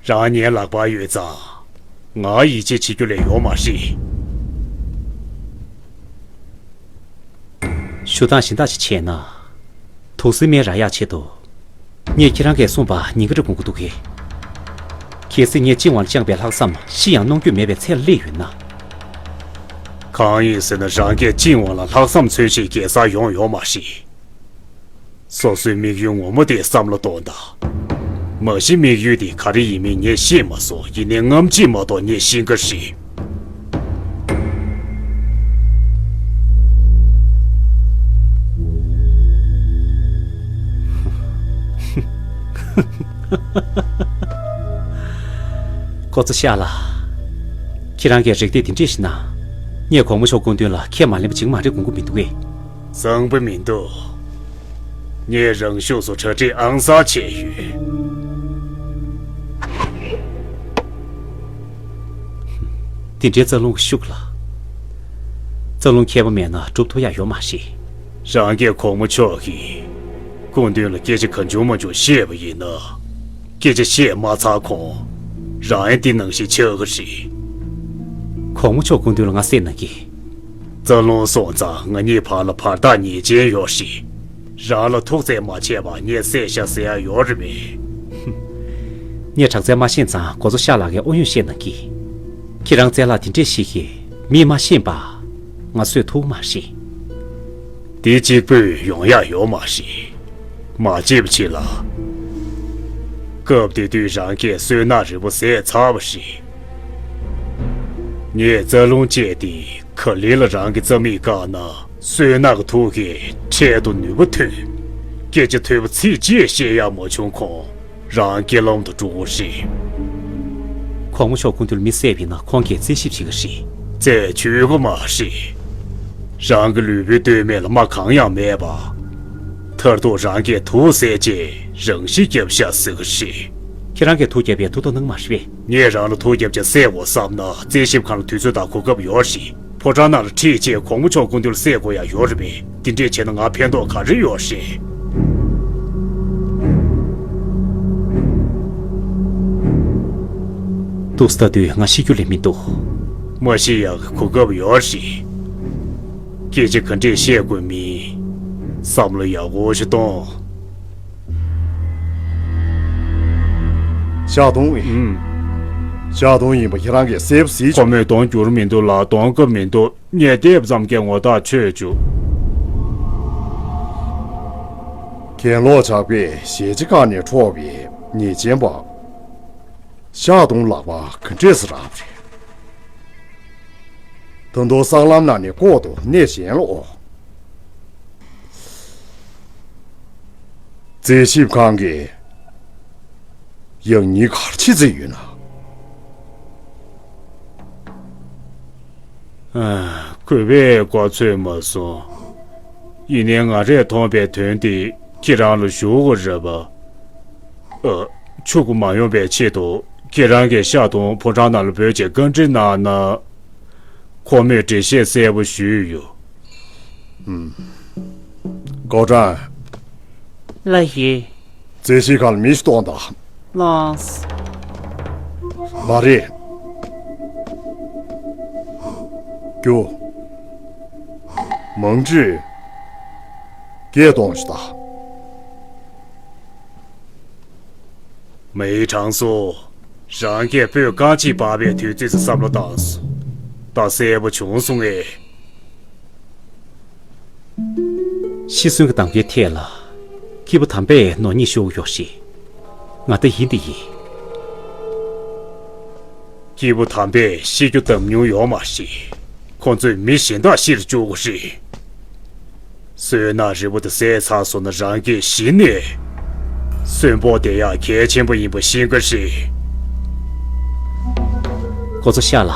རང་ངའི་ལག་པར་ཡོད་ཙང་། ང་ཡིད་ཆེས་བྱེད་རྒྱུ་ལས་ཡོད་མ་རེད། ཞུ་སྟངས་གཞན་དག་ཅིག་བྱས་ན། དུག་སེལ་སྨན་རག་ཡག་ཆེད་དུ། ངས་ཁྱེད་རང་གིས་གསུངས་པ་ཉེན་ཁ་རེད་དགོངས་ཀྱི་འདུག་གས། གལ་སྲིད་ངས་བཅིངས་འགྲོལ་བཅངས་པའི་ལྷག་བསམ་ཤི་ཡང་གནོང་རྒྱུ་མེད་པའི་ཚད་ལ་སླེབས་ཡོད་ན། གང་ཡིན་ཟེར་ན་རང་གིས་བཅིངས་འགྲོལ་ལ་ལྷག་བསམ་མཚོན་ཆེད་གེ་སར་ཡོང་ཡོད་མ་རེད། སོ་སོའི་དམིགས་ཡུལ་ངོ་མ་དེ་བསམ་བློ་གཏོང་དང་། མ་གཞི་དམིགས་ཡུལ་དེ་ག་རེ་ཡིན་མིན་ངས་ཤེས་མ་སོང་། ཡིན་ནའི་རྔམ་བརྗིད་མ་གཏོགས་ངས་ཤེས་ཀྱི་རེད། ཀོ་ཙོ་ཤ་ལགས། ཁྱེད་རང་གིས་རེ་འདུན་དེ་འདྲས་ཞིག་གནང་། ངས་གོང་མ་མཆོག་སྐུ་མདུན་ལ་ཁས་མ་ལེན་པ་བྱེད་ཀྱི་མ་རེད་དགོངས་ཀྱི་མི་འདུག་གས། བཟང་པོ་མི་འདུག་ངས་རང་ཤུགས་སུ་གྲ་སྒྲིག་ཨང་གསར་བྱས་ཡོད། དེ་འདྲའི་རྩ་རླུང་གི་ཤུགས་ལ། རྩ་རླུང་མཁས་པོ་མེད་ན་སྒྲུབ་ཐུབ་ཡག་ཡོད་མ་རེད། རང་གིས་གོང་མ་མཆོག་གི་སྐུ་མདུན་ལ་སྐད་ཆ་གང་བྱུང་མང་བྱུང་བཤད་པ་ཡིན་ན། སྐད་ཆ་བཤད་མ་ཚར་གོང་། རང་ཡང་འདི་ནང་བཞིན་ཆགས་ཀྱི་རེད། གོང་མ་མཆོག་སྐུ་མདུན་ལ་ང་གསན་གནང་གི། རྩ་རླུང་སོང་ཙང་ང་གཉིས་བར་ལ་བར་ཐག་ཉེས་ཅན་ཡོད་རེད། རང་ལ་ཐུགས་བརྩེ་མ་བྱས་པར་ངས་བསད་ཤག་ཟེར་ཡག་ཡོད་རེད་པས། ངས་དྲག་རྩལ་མ་ཤེས་ཙང་ཀོ་ཙོ་ཤ་ལགས་ཀྱིས་ཨོ་ཡོན་བཤད་གནང་གི། ཁྱེད་རང་རྩལ་ལག་དེ་འདྲས་ཤེས་ཀྱི་མིས་མ་ཤེས་པ། ང་གསོད་ཐུབ་མ་རེད། དེ་གཅིག་པུས་ཡོང་ཡག་ཡོད་མ་རེད། མ་བརྗེད་པ་བྱེད་ལ། སྐབས་དེ་དུས་རང་གིས་སོལ་རྣག་རིལ་བུ་བཟས་ཚར་བ་རེད། ངས་རྩ་རླུང་བཅད་དེ་ག་ལེར་ལ་རང་གི་རྩ་མིག་བཀག་ན་སོལ་རྣག་གི་དུག་གིས་འཕྲལ་དུ་ནུས་པ་ཐོན། སྐད་ཆ་ཐོས་པ་ཚིག་གཅིག་བཤད་ཡག་མ་བྱུང་གོང་། རང་རྐྱེན་ལམ་དུ་འགྲོ་གི་རེད། གོང་མ་མཆོག་སྐུ་མདུན་ལ་མི་བསད་པ་ཡིན་ན་ཁོང་གིས་རྩད་ཞིབ་བྱེད་ཀྱི་རེད། རྩད་ཆོད་ཀྱི་མ་རེད། རང་གི་ལུས་པོའི་སྟོད་སྨད་ལ་རྨ་གང་ཡང་མེད་པ། མཐར་ཐུག་རང་གིས་དུག་བཟས་རྗེས་རང་ཤི་བརྒྱབ་ཤག་ཟེར་གྱི་རེད། ཁྱེད་རང་གིས་དུག་བརྒྱབ་པའི་ཐུགས་དོགས་གནང་མ་རེད་པས། ངས་རང་ལ་དུག་བརྒྱབ་རྗེས་བསད་དགོས་བསམ་ན་རྩད་ཞིབ་ཁང་ལ་དུས་ཚོད་དང་གོ་སྐབས་ཡོད་རེད། ཕོ་བྲང་ནང་ལ་ཁྲིད་རྗེས་གོང་མ་མཆོག་སྐུ་མདུན་ལ་བསད་དགོས་ཡག་ཡོད་རེད་པས། དེ་འདྲས་བྱས་ན་ང་ཕན་ཐོགས་ག་རེ་ཡོད་རེད། འདུག་སེ་ལྟ་དུས་ང་ཤི་རྒྱུ་ལས་མི་འདུག་མ་ཤི་ཡག་གི་གོ་སྐབས་ཡོད་རེད། སྐད་ཆ་ག་འདྲས་བཤད་དགོས་མིན་བསམ་བློ་ཡག་པོ་ཞིག་གཏོང་། ཤ་དུང་ཨེ། ཨུམ། ཤ་དུང་ཡིན་པ་ཁྱེད་རང་གིས་གསལ་པོ་གཟིགས་བྱུང་། ཁོ་མོས་གདོང་བསྒྱུར་མི་འདུག་ལ་གདོང་བཀབ་མི་འདུག་ངས་དེབ་ཙམ་གྱི་ངོ་ཐག་ཆོད་བཅུག་གྱེན་ལོག་ཇག་པས་ཞལ་ལྕེ་བཀག་ནས་འཕྲོག་པའི་ཉེས་ཅན་པ། ཤ་དུང་ལག་པ་ག་འདྲས་སུ་རག་པ་རེད། ད་དུང་སྲང་ལམ་ནང་ནས་ལྐོག་ཏུ་གནས་གཞན་ལ་ཨོ། རྩིས་ཞིབ་ཁང་གིས་ཡང་སྙིང་གར་ཆི་བརྩིས་ཡོད་ན། ཨ། གུས་པས་མགོ་ཚོས་མ་སོང་། ཡིན་ནའི་ང་རས་མཐོང་པའི་དོན་དེ་ཁྱེད་རང་ལ་ཞུ་དགོས་རེད་པ། ཨ། ཕྱུག་པོ་མ་ཡོང་པའི་ཆེད་དུ་ཁྱེད་རང་གིས་ཤ་དུང་ཕོ་བྲང་ནང་ལ་འབོད་ཅིག་བཀའ་འདྲི་གནང་ན། ཁོ་མོས་འགྲེལ་བཤད་གསལ་པོ་ཞུས་ཡོད། ཨུམ། ཀའོ་ཀྲང་། ལགས་ཡིན། རྩིས་ཞིབ་ཁང་ལ་མི་ཞིག་གཏོང་དང་། ལགས། མ་རེད། རྒྱུ། མང་ཀྲི། སྐད་གཏོང་ཞིག་དང་། མེའི་གྲངས་སུ། རང་གིས་སྤོས་རྐང་གཅིག་སྤར་བའི་དུས་ཚོད་སུ་བསམ་བློ་བཏང་སོང་། ད་གསལ་པོ་བྱུང་སོང་ངས། ཤི་གསོན་གྱི་གདམ་ཀའི་ཐད་ལ། སྐྱེས་བུ་དམ་པས་ནོར་ཉེས་ཤོར་ཡོད་ཞེས། ང་ད་ཡིན་འདི་ཡིན། སྐྱེས་བུ་དམ་པས་ཤི་རྒྱུ་དམ་མྱོང་ཡོད་མ་རེད། ཁོ་ཚོས་མི་གཞན་དག་ཤི་རུ་བཅུག་གི་རེད། སོན་ན་རི་བོ་དེ་ཟད་ཚར་སོང་ན་རང་སྐད་གཞི་ནས། གསོན་པོ་དེ་ཡང་གལ་ཆེན་པོ་ཡིན་པ་ཤེས་ཀྱི་རེད། ཀོ་ཚོ་ཤ་ལ།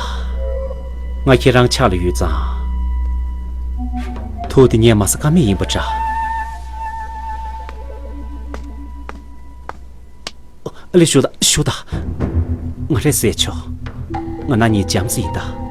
ང་ཁྱེད་རང་ཕྱག་ལ་ཡོད་ཙང་། ཐུགས་དེ་ངས་མ་ཟ་ཀ་མེད་ཡིན་པ་འདྲ། ཨ་ལེ་ཞུ་ད་ཞུ་ད། ང་རེ་ཟེར་ཆོག་ང་ན་ཉིན་འཇམ་སི་ཡིན་ད།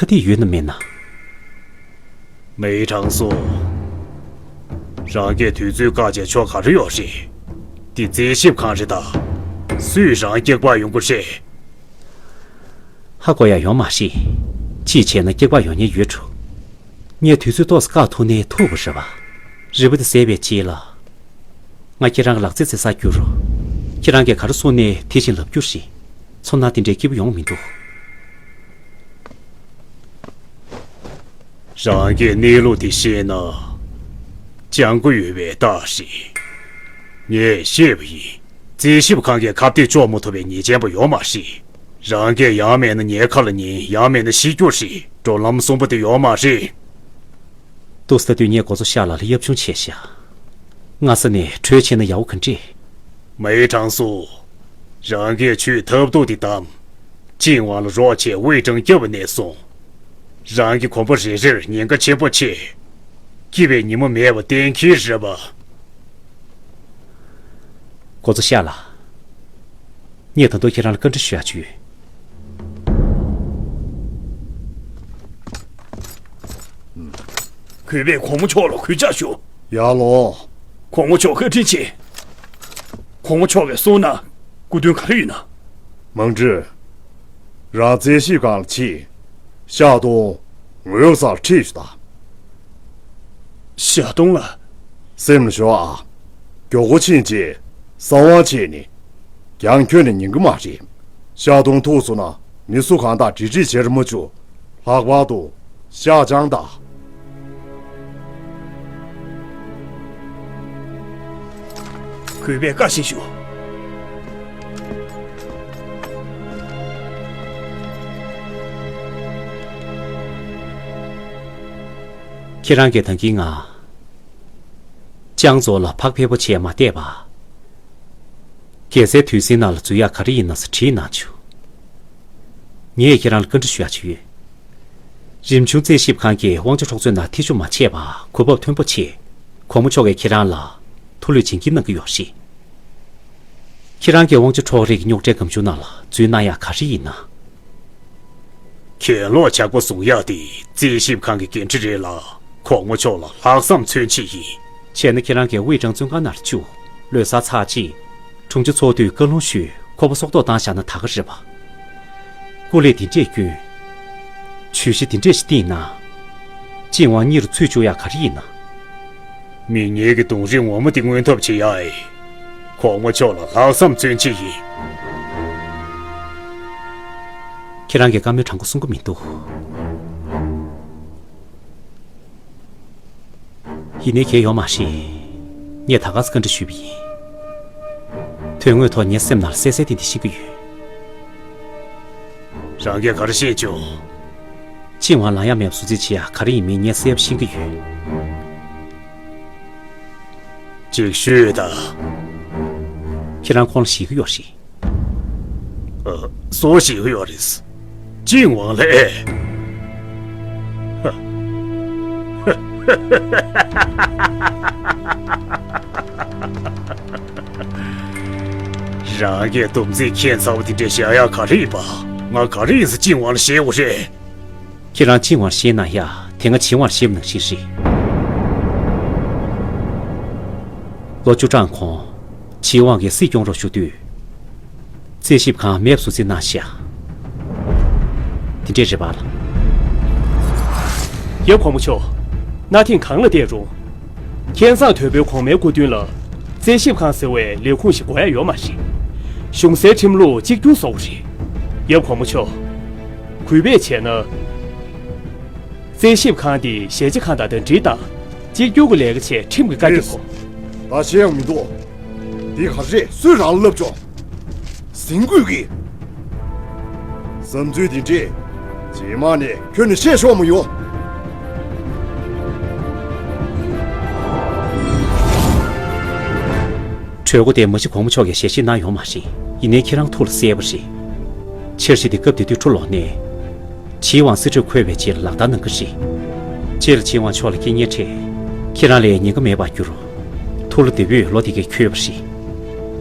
ཁ་ཏི་ཡོད་ན་མེད་ན། མེའི་གྲངས་སུ། རང་གིས་དུས་ཚོད་བཀག་བྱས་ཆོ་ག་རེ་ཡོད་རེད། འདི་རྩིས་ཞིབ་ཁང་རེད་ད། སུས་རང་སྐྱག་པ་ཡོང་གི་རེད། ཧ་གོ་ཡ་ཡོང་མ་ཤེས། ཅིས་བྱས་ན་སྐྱག་པ་ཡོང་ཉེན་ཡོད་འགྲོ། ངས་དུས་ཚོད་ཏོག་ཙམ་བཀག་ཐུབ་ནའི་ཐུབ་པ་རེད་བ། རི་བོ་དེ་ཟད་པའི་རྗེས་ལ། ང་ཁྱེད་རང་གི་ལག་རྩེད་རྩེ་སར་བསྐྱུར་རོགས། ཁྱེད་རང་གིས་ག་རེ་གསུངས་ནའི་དེ་བཞིན་ལབ་རྒྱུ་རེད། ཚོར་སྣང་དེ་འདྲའི་སྐྱིད་པོ་ཡོང་མི་འདུག་རང་གིས་གནས་ལུགས་དེ་ཤེས་ན། སྤྱང་ཀི་ཡོད་པའི་རྟགས་རེད། ངས་ཤེས་པ་ཡིན། རྩིས་ཞིབ་ཁང་གིས་ཁ་གཏད་གཅོག་མ་ཐུབ་པའི་ཉེས་ཅན་པ་ཡོད་མ་རེད། རང་གིས་ཡང་མིན་ན་ངའི་ཁ་ལ་ཉན། ཡང་མིན་ན་ཤི་རྒྱུ་རེད། འགྲོ་ལམ་གསུམ་པོ་དེ་ཡོད་མ་རེད། ཏོག་ཙམ་ལྟ་དུས་ངས་གོ་ཚོ་ཤ་ལ་ལ་གཡབ་ཆུང་བྱས་ཤག་སྔ་ས་ནས་གྲོས་བྱས་ན་ཡག་པོ་ག་འདྲས། མའི་གྲངས་སུ། རང་གིས་ཆུའི་ཐབ་རྡུལ་དེ་བསྡམས། ཅིན་ཝང་ལ་རོགས་བྱས་དབུས་གྲང་སྐྱབས་ནས་སོང་། རང་གི་གོམ་པ་རེ་རེར་ཉེན་ཁ་ཆེན་པོ་ཆེ། སྐྱིད་པའི་ཉི་མ་མེད་པ་གཏན་འཁེལ་རེད་པ། གོ་ཚོ་ཤ་ལ། ངས་ད་དུང་ཁྱེད་རང་ལ་བཀའ་འདྲི་ཞུ་ཡག་ཅིག་ཡོད། གུས་པས་གོང་མ་མཆོག་ལ་གུས་ཕྱག་ཞུ། ཡར་ལོངས། གོང་མ་མཆོག་བཀའ་དྲིན་ཆེ། གོང་མ་མཆོག་གིས་གསུངས་ན་སྐུ་མདུན་ག་རེ་ཡིན་ན། མང་ཀྲི། རང་རྩིས་ཞིབ་ཁང་ལ་ཕྱིན། ཤ་དུང་ངོས་སར་ཁྲིད་ཞུ་དང་། ཤ་དུང་ལ། སེམས་ལ་ཞོག་ཨ། མགྱོགས་པོ་ཕྱིན་བྱས་གསང་བ་བྱས་ནས། ཀྱང་ཁྱོན་ནས་ཉན་གི་མ་རེད། ཤ་དུང་ཐུག་སོང་ན་མི་སུ་གང་དང་འབྲེལ་འདྲིས་བྱེད་རུ་མ་བཅུག་ལྷག་པར་དུ་ཤ་ཅང་དང་། གུས་པས་བཀའ་བཞིན་ཞུ། ཁྱེད་རང་གིས་ད་གིན་ང་། ཅང་ཙོ་ལ་ཕག་ཕེབས་པོ་བྱས་མ་བལྟས་པ། རྒྱལ་སའི་དུས་ཟིང་ནང་ལ་འཛུལ་ཡག་ག་རེ་ཡིན་ན་ཟེར་དྲིས་གནང་བྱུང་། ངས་ཁྱེད་རང་ལ་བཀའ་འདྲི་ཞུ་ཡག་ཅིག་ཡོད། རིམ་བྱུང་རྩིས་ཞིབ་ཁང་གིས་དབང་ཆ་འཕྲོག་རྩོད་ནང་ཐེ་ཇུས་མ་བྱས་པ་གོ་བབ་མཐོན་པོ་ཆེ། གོང་མ་མཆོག་གིས་ཁྱེད་རང་ལ་ཐུགས་ལུས་བྱིན་གྱིས་གནང་གི་ཡོད་རེད། ཁྱེད་རང་གིས་དབང་ཆ་འཕྲོག་རེས་ཀྱི་རྙོག་དྲའི་སྒམ་ཆུང་ནང་ལ་འཛུལ་གནང་ཡག་ག་རེ་ཡིན་ན། གྱེན་ལོག་ཇག་པ་བཟུང་ཡག་དེ་རྩིས་ཞིབ་ཁང་གི་འགན་འཁྲི་རེད་ལ། གོང་མ་མཆོག་ལ་ལྷག་བསམ་མཚོན་ཆེད་ཡིན། བྱས་ན་ཁྱེད་རང་གིས་ཝེ་ཀྲང་བཙོན་ཁང་ནང་ལ་བཅུག་ལོ་གསར་ཚར་རྗེས། དྲུང་ཆེ་ཚོགས་འདུས་བཀའ་ལུང་ཞུས་ཁོ་པ་སྲོག་ཐོག་བཏང་བཞག་ན་ད་ག་རེད་པ། སྐུ་ལས་དེ་འདྲས་བསྐྱོན། ཇུས་གཞི་དེ་འདྲས་ཤིག་བཏིང་ན། ཅིན་ཝང་གཉེར་རུ་ཚུད་བཅུག་ཡག་ག་རེ་ཡིན་ན། མི་ངན་གྱི་གདོང་རིས་ངོ་མ་དེ་མངོན་ཐབས་བྱེད་ཡ་ཨེ། གོང་མ་མཆོག་ལ་ལྷག་བསམ་མཚོན་ཆེད་ཡིན། ཁྱེད་རང་གིས་བཀའ་མོལ་དྲང་པོ་གསུང་གི་མི་འདུག་ཡིན་ནའི་གལ་ཡོད་མ་རེད། ངས་ད་ག་སེ་བཀའ་འདྲི་ཞུས་པ་ཡིན། དོན་དངོས་ཐོག་ངའི་སེམས་ནང་ལ་གསལ་གསལ་ཏན་ཏན་ཤེས་ཀྱི་ཡོད། རང་གིས་ག་རེ་ཤེས་བྱུང་། ཅིན་ཝང་ལངས་ཡ་མེད་པ་བཟོ་རྩིས་བྱེད་ཡ་ག་རེ་ཡིན་མིན་ངས་གསལ་པོ་ཤེས་ཀྱི་ཡོད། ཅིག་ཤོད་དང་། ཁྱེད་རང་ཁོང་ལ་ཞེད་ཀྱི་ཡོད་རེད། ཨ། སུ་ཞེད་ཀྱི་ཡོད་རེད། ཅིན་ཝང་ལགས། རང་གིས་སྡོམ་རྩིས་ཁྱད་མཚར་བ་དེ་འདྲ་བཞག་ཡག་ག་རེ་ཡིན་པ། ང་ག་རེ་ཡིན་ཟེར་ཅིན་ཝང་ལ་ཞེད་དགོས་རེད། ཁྱེད་རང་ཅིན་ཝང་ལ་ཞེད་གནང་ཡ་དེ་སྔ་ཅིན་ཝང་ལ་ཞེད་པ་ནང་བཞིན་རེད། ལོ་བཅུ་གྲངས་གོང་ཅིན་ཝང་གིས་སྲིད་སྐྱོང་རོགས་ཞུ་དུས། རྩིས་ཞིབ་ཁང་མེད་པ་བཟོ་རྩིས་གནང་ཤག་དེ་འདྲས་རེད་པ་ལགས། ཡབ་གོང་མ་མཆོག་གནའ་དེང་གང་ལ་བལྟས་རུང་། མཁྱེན་བཟང་དོལ་པོའི་གོང་མའི་སྐུ་མདུན་ལ། རྩིས་ཞིབ་ཁང་ཟེར་བའི་ལས་ཁུངས་ཤིག་དགོས་ཡ་ཡོད་མ་རེད། གཞུང་སའི་ཁྲིམས་ལུགས་གཅིག་གྱུར་བཟོ་དགོས་རེད། ཡབ་གོང་མ་མཆོག་གུས་པས་བྱས་ན། རྩིས་ཞིབ་ཁང་འདི་ཞལ་ལྕེ་ཁང་དང་འདྲ་འདྲིས་དང་། གཅིག་གྱུར་གྱི་ལས་ཀ་བྱས་ཁྲིམས་ཀྱི་བཀའ་རྒྱ་དགོས། ད་ཞེད་ཡང་མི་འདུག་འདི་ག་རེད། སུས་རང་ལ་བསླབ་བྱུང་། ཟིན་དགོས་ཀྱི། བསམ་ཚུལ་འདི་འདྲས། རྗེས་མ་ནས་ཁྱོན་ནས་བཤད་ཆོག་མ་ཡོང་། གྲོས་འགོ་དེ་མ་གཞི་གོང་མ་མཆོག་གིས་ཞལ་བཞེས་གནང་ཡོད་མ་རེད། ཡིན་ནའི་ཁྱེད་རང་ཐུགས་ལ་གསལ་པོ་རེད། འཆར་གཞི་དེ་སྐབས་དེ་དུས་འཕྲོ་ལོག་ནས། ཆི་ཝང་སྲིད་ཁྲིར་འཁོད་པའི་རྗེས་ལ་ལག་བསྟར་གནང་གི་རེད། སྤྱིར་ཆི་ཝང་མཆོག་ལ་རྐྱེན་ངན་འཕྲད། ཁྱེད་རང་ལ་ཉེན་ཁ་མེད་པར་གྱུར། ཐུགས་ལ་བདེ་པོས་ལོ་དེ་གས་འཁྱོལ་བ་རེད།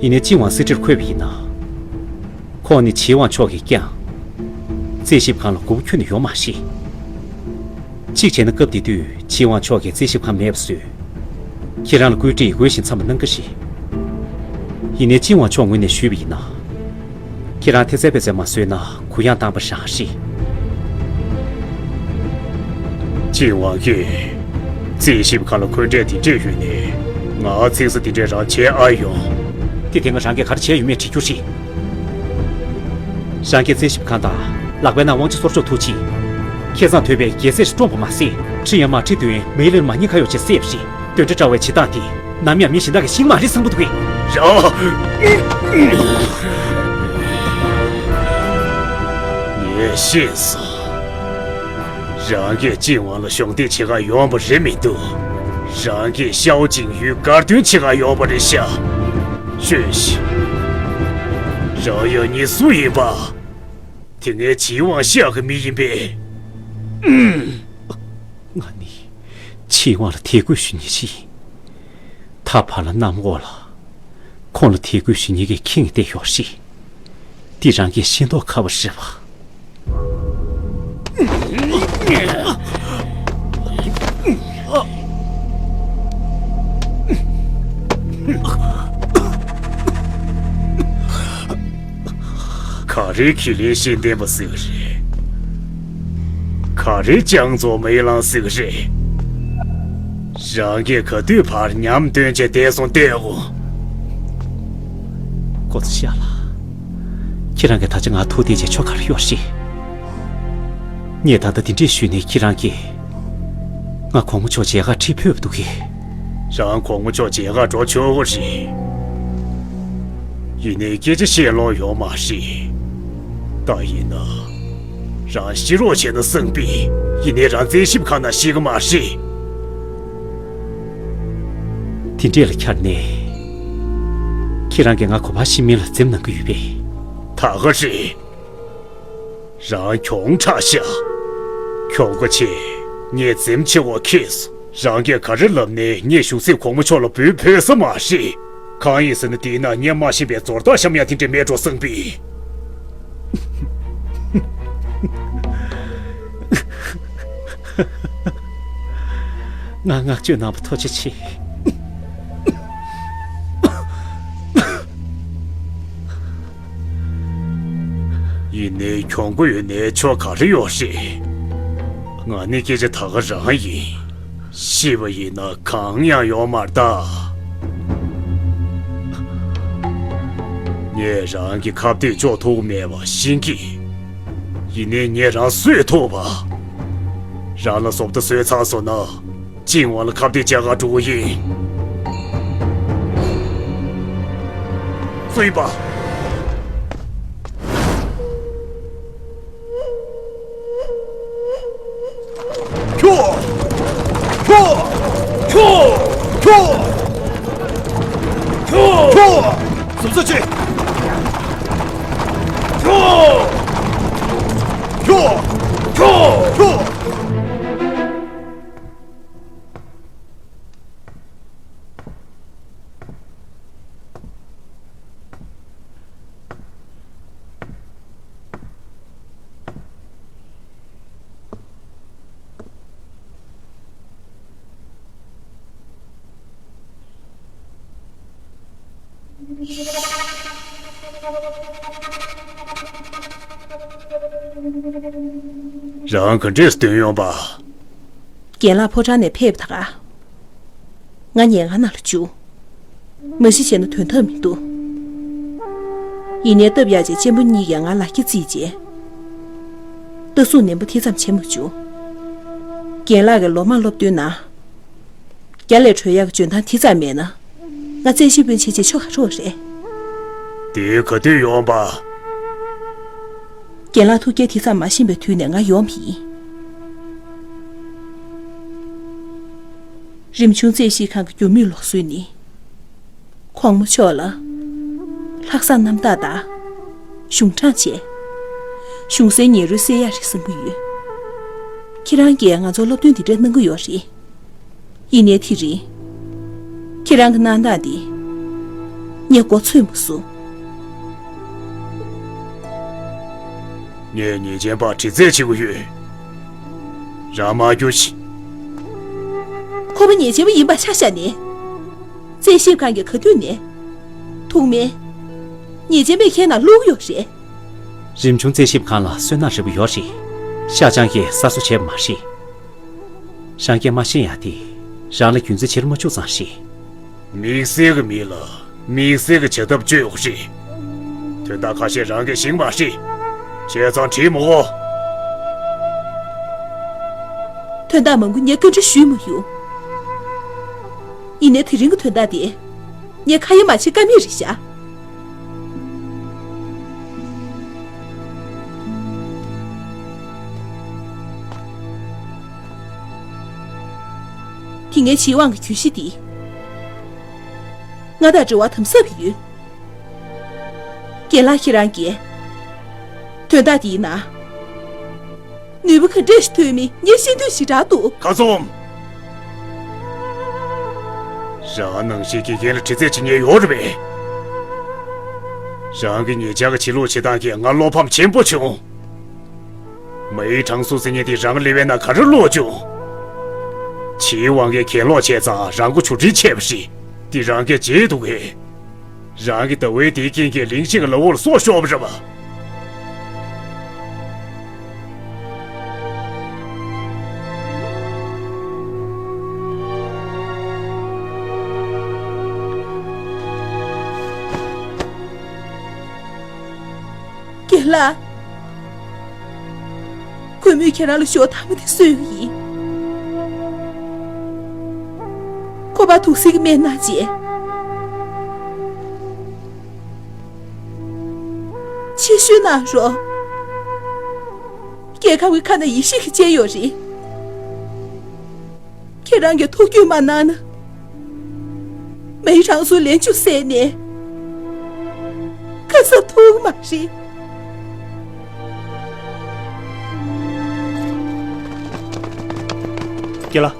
ཡིན་ནའི་ཆི་ཝང་སྲིད་ཁྲིར་འཁོད་པ་ཡིན་ན། ཁོང་ནི་ཆི་ཝང་མཆོག་གིས་བསྐྱངས། རྩིས་ཞིབ་ཁང་ལ་མགོ་བོ་འཁྱོར་ནས་ཡོད་མ་རེད། གཅིག་བྱས་ན་སྐབས་དེ་དུས་ཆི་ཝང་མཆོག་གིས་རྩིས་ཞིབ་ཁང་མེད་པ་བཟོས། ཁྱེད་རང་ལ་བཀོད་སྒྲིག་འོས་ཤིང་འཚམས་པ་གནང་གི་རེད། ཡིན་ནའི་ཆི་ཝང་མཆོག་ངོས་ནས་ཞུས་པ་ཡིན་ན། ཁྱེད་རང་ཐེ་ཚད་པེ་ཚད་མ་བཟོས་ན་གུ་ཡངས་བཏང་པ་རང་རེད། ཅིན་ཝང་གིས་རྩིས་ཞིབ་ཁང་ལ་འཁོན་འགྲས་དེ་འདྲས་ཡོད་ནའི། ང་ཚིག་གསོ་དེ་འདྲས་རང་བྱེད་ཨ་ཡོང་། དེ་དེ་སྔ་རང་གིས་ག་རེ་བྱས་ཡོད་མེད་དྲི་རྒྱུ་རེད། རང་གིས་རྩིས་ཞིབ་ཁང་དང་ལག་པའི་ནང་དབང་ཆ་སོར་འཇོག་ཐུག་ཆེད། ཁེ་བཟང་དོད་པའི་རྒྱལ་སྲས་ཤིག་བཀྲོངས་པ་མ་ཟད། ཁྲི་ཡར་མར་ཁྲི་བདུན་མེ་ལེར་མ་ཉེན་ཁ་ཡོད་ཅེས་བསད་པ་རེད། དོན་འདྲ་འདྲ་བའི་བྱེད་སྟངས་དེ་ནམ་ཡང་མི་གཞན་དག་གིས་ཤེས་མ་རེད་བསམ་གྱི་འདུག་གས། རང་། ངས་ཤེས་སོང་། རང་གིས་ཅིན་ཝང་ལ་གཞོགས་འདེགས་བྱེད་ག་ཡོང་པ་རེད་མི་འདུག་རང་གིས་ཤའོ་ཅིང་ཡུས་དགའ་སྟོན་བྱེད་ག་ཡོང་པ་རེད་ཤག་ཤོད་ཤིག་རང་ཡང་ཉིད་སུ་ཡིན་པ། དེ་སྔའི་ཅིན་ཝང་ཤག་གི་མི་ཡིན་པས། ང་ནི་ཅིན་ཝང་ལ་དད་གུས་ཞུ་མཁན་ཞིག་ཡིན། ད་བར་ལ་གནམ་འོག་ལ་ཁོང་ལ་དད་གུས་ཞུ་མཁན་གྱི་ཁེངས་བསྡད་ཡོད་རེད། འདི་རང་གིས་ཤེས་མདོག་ཁ་པོ་རེད་པ། ག་རེ་ཁས་ལེན་ཤེས་ལྡན་པ་ཟིག་རེད། ག་རེ་ཅང་ཙོག་མེ་ལང་ཟིག་རེད། རང་གིས་ག་དུས་བར་ཉམས་སྟོན་བྱས་བསྡད་སོང་བསྡད་འོ། ཀོ་ཙི་ཤ་ལགས། ཁྱེད་རང་གིས་ད་ཆ་ང་ཐུག་བསྡད་བྱས་ཆོ་ག་རེ་ཡོད་རེད། ངས་ད་ལྟ་འདི་འདྲས་ཞུས་ནས་ཁྱེད་རང་གིས་ང་གོང་མ་མཆོག་མཇལ་ཁ་ཁྲིད་ཕོད་པ་འདུག་གས། རང་གོང་མ་མཆོག་མཇལ་ཁ་འགྲོ་ཆོག་གི་རེད། ཡིན་ནའི་སྐད་ཆ་བཤད་ལོང་ཡོད་མ་རེད། ད་ཡིན་ན། རང་ཤི་རོགས་བྱས་ན་བསམ་པས། ཡིན་ནའི་རང་རྩིས་ཞིབ་ཁང་ནང་ཤི་གི་མ་རེད། དེ་འདྲས་ལ་ཁྱར་ནས། ཁྱེད་རང་གིས་ང་ག་པར་ཤི་མིན་ལ་འཛེམ་གནང་གི་ཡོད་པས། ད་ག་རེད། རང་གྱོང་དྲགས་ཤག་གྱོང་ག་ཆེ། ངས་འཛེམ་ཆེ་བ་ཁེལ་སོང་། རང་གིས་ག་རེ་ལབ་ནའི་ངས་གཞུང་སྲིད་གོང་མ་མཆོག་ལ་འབུལ་ཕོད་ས་མ་རེད། གང་ཡིན་ཟེར་ན་དེའི་ནང་ངས་མ་ཤེས་པའི་ཛོར་ཐག་བཤམས་ཡ་དེ་འདྲས་མེད་འགྲོ་བསམ་པས། ང་བསྔགས་བརྗོད་གནང་བ་ཐུགས་རྗེ་ཆེ། ཡིན་ནའི་གྱོང་པོ་ཡོད་ནའི་ཆོ་ག་རེ་ཡོད་རེད། ང་ནི་སྐད་ཆ་ད་ག་རང་ཡིན། ཤི་བ་ཡིན་ན་གང་ཡང་ཡོང་མ་རེད་ད། ངས་རང་གི་ཁ་གཏད་གཅོག་ཐུབ་མེད་པ་ཤེས་ཀྱི། ཡིན་ནའི་ངས་རང་གསོད་ཐུབ་པ། རང་ལ་བཟོ་ལྟ་བཟོས་ཚར་སོང་ན། ཅིན་ཝང་ལ་ཁ་གཏད་བཅག་ག་འགྲོ་གི་ཡིན། གསོད་པ། ཁྱོ། ཁྱོ། ཁྱོ། ཁྱོ། ཁྱོ། ཁྱོ། ཟུར་ཟ་བྱེད། ཁྱོ། ཁྱོ། ཁྱོ། ཁྱོ། རང་ག་འདྲས་སྟོན་ཡོང་པ། རྒན་ལགས་ཕོ་བྲང་ནས་ཕེབས་དང་། ང་ཉལ་ཁང་ནང་ལ་བཅུག་མ་གཞི་བྱས་ན་དོན་དག་མི་འདུག་ཡིན་ནའི་སྟབས་ཡག་ཅིག་གཅེན་པོ་གཉིས་ཀྱིས་ང་ལག་ཁྱེར་བརྩིས་རྗེས། ལྟ་ཟུང་ནན་པོ་དེ་ཙམ་བྱེད་མ་བཅུག་རྒན་ལགས་ཀྱིས་ལོ་མང་སློབ་སྟོན་གནང་། རྒྱ་ལས་འགྲོ་ཡག་གི་འཇོན་ཐང་དེ་ཙམ་མེད་ན། ང་རྩེད་ཞིབ་དཔོན་བྱས་རྗེས་ཆོ་ག་རོགས་རེད། དེ་ག་དུས་ཡོང་པ། རྒན་ལགས་ཐུགས་རྒྱལ་དེ་ཙམ་མ་ཤེས་པའི་དུས་ནས་ང་ཡོང་བ་ཡིན། རིམ་བྱུང་རྩེད་ཞིབ་ཁང་གི་རྒྱུ་མིག་ལོགས་སུ་ནི། གོང་མ་མཆོག་ལ། ལྷག་བསམ་རྣམ་དག་དང་། གཞུང་དྲང་བཅས། གཞུང་སའི་ཉེ་རུ་སེལ་ཡག་རེད་བསམ་གྱི་ཡོད། ཁྱེད་རང་གིས་ང་ཚོར་སློབ་སྟོན་འདི་འདྲ་གནང་གི་ཡོད་རེད། ཡིན་ནའི་དེ་རིང་། ཁྱེད་རང་གི་གནང་སྟངས་འདི། ངས་མགོ་ཚོས་མ་སོང་། ངས་ཉེས་ཅན་པར་དྲི་རྩད་བྱེད་ཀྱི་ཡོད། རང་མ་སྐྱོ་ཞིག་ཁོ་པ་ཉེས་ཅན་པ་ཡིན་པ་ཆ་བཞག་ནས། རྩད་ཞིབ་ཁང་གིས་ག་དུས་ནས། ཐུག་མེད། ཉེས་ཅན་པས་ཁྱེད་ནང་བླུགས་ཡོད་རེད། རིམ་བྱུང་རྩད་ཞིབ་ཁང་ལ་བསོད་ནམས་རེ་པོ་ཡོད་རེད། ཤ་ཆང་གིས་གསར་བཟོ་བྱས་པ་མ་རེད། རང་སྐད་མ་ཤེས་ཡ་དེ་རང་ལ་རྒྱུ་མཚན་བྱེད་མ་བཅུག་ཙང་རེད། དམིགས་བསལ་གྱི་མི་ལ་དམིགས་བསལ་གྱི་བྱ་ཐབས་སྤྱོད་དགོས་རེད། དོན་དག་ཁ་ཤས་རང་གིས་ཤེས་མ་རེད། བྱས་ཙང་དྲིས་མོ་གོ། དོན་དག་མང་པོ་ངས་བཀའ་འདྲི་ཞུས་མ་ཡོང་། ཡིན་ནའི་དེ་རིང་གི་དོན་དག་དེ། ངས་ཁ་ཡ་མ་བྱེད་ཀ་མེད་རེད་ཤག་དེ་ངའི་བྱིས་དབང་གི་གྱོད་གཞི་འདི། ང་དང་འབྲེལ་བ་དམ་ཟབ་ཡོད། རྒན་ལགས་ཁྱེད་རང་གིས། དོན་དག་འདིའི་ནང་། ནུས་པ་ག་འདྲས་ཤིག་ཐོན་མིན་ངས་ཤེས་འདོད་ཞེ་དྲག་འདུག་ཁ་ཚོམ། རང་ནང་བཞིན་དགེ་རྒན་ལ་དྲི་རྩད་བྱེད་མཁན་ཡོད་རེད་པས། རང་གི་ཉེ་ཆར་གྱི་བྱེད་ལུགས་བྱེད་སྟངས་ཀྱིས་ང་བློ་ཕམ་ཆེན་པོ་བྱུང་། མའི་ཁྲང་སུ་ཟེར་མཁན་དེ་རང་ལེ་བའི་ནང་ག་རེ་བླུགས་བྱུང་། ཕྱིའི་དབང་གིས་གྱེན་ལོག་བྱས་ཙང་རང་མགོ་ཆུ་འདྲེན་བྱས་པ་རེད། འདི་རང་སྐད་བརྗེད་འདུག་གས། རང་གི་ཟླ་བའི་དེའི་རྐྱེན་གྱིས་ལིང་ཤིང་གི་ལ་འོག་ལ་སྲོག་ཤོར་བ་རེད་པ། རྒན་ལགས། གུས་མོས་ཁྱེད་རང་ལ་ཞོ་ཐ་མ་དེ་གསོལ་གྱི་ཡིན། ཁོ་པ་དུག་སེལ་གྱི་སྨན་གནང་རྗེས། ཕྱིར་བཤོལ་གནང་རོགས། རྒྱལ་ཁབ་ཀྱི་ཁ་ན་ཡེ་ཤེས་ཀྱི་སྤྱན་ཡོད་རེད། ཁྱེད་རང་གིས་ཐུགས་རྒྱུས་མ་གནང་ན། མའི་ཧྲང་སུ་ལན་བཅུ་བསད་ནས་ཁ་གསབ་ཐུབ་ཀྱི་མ་རེད། རྒན་ལགས།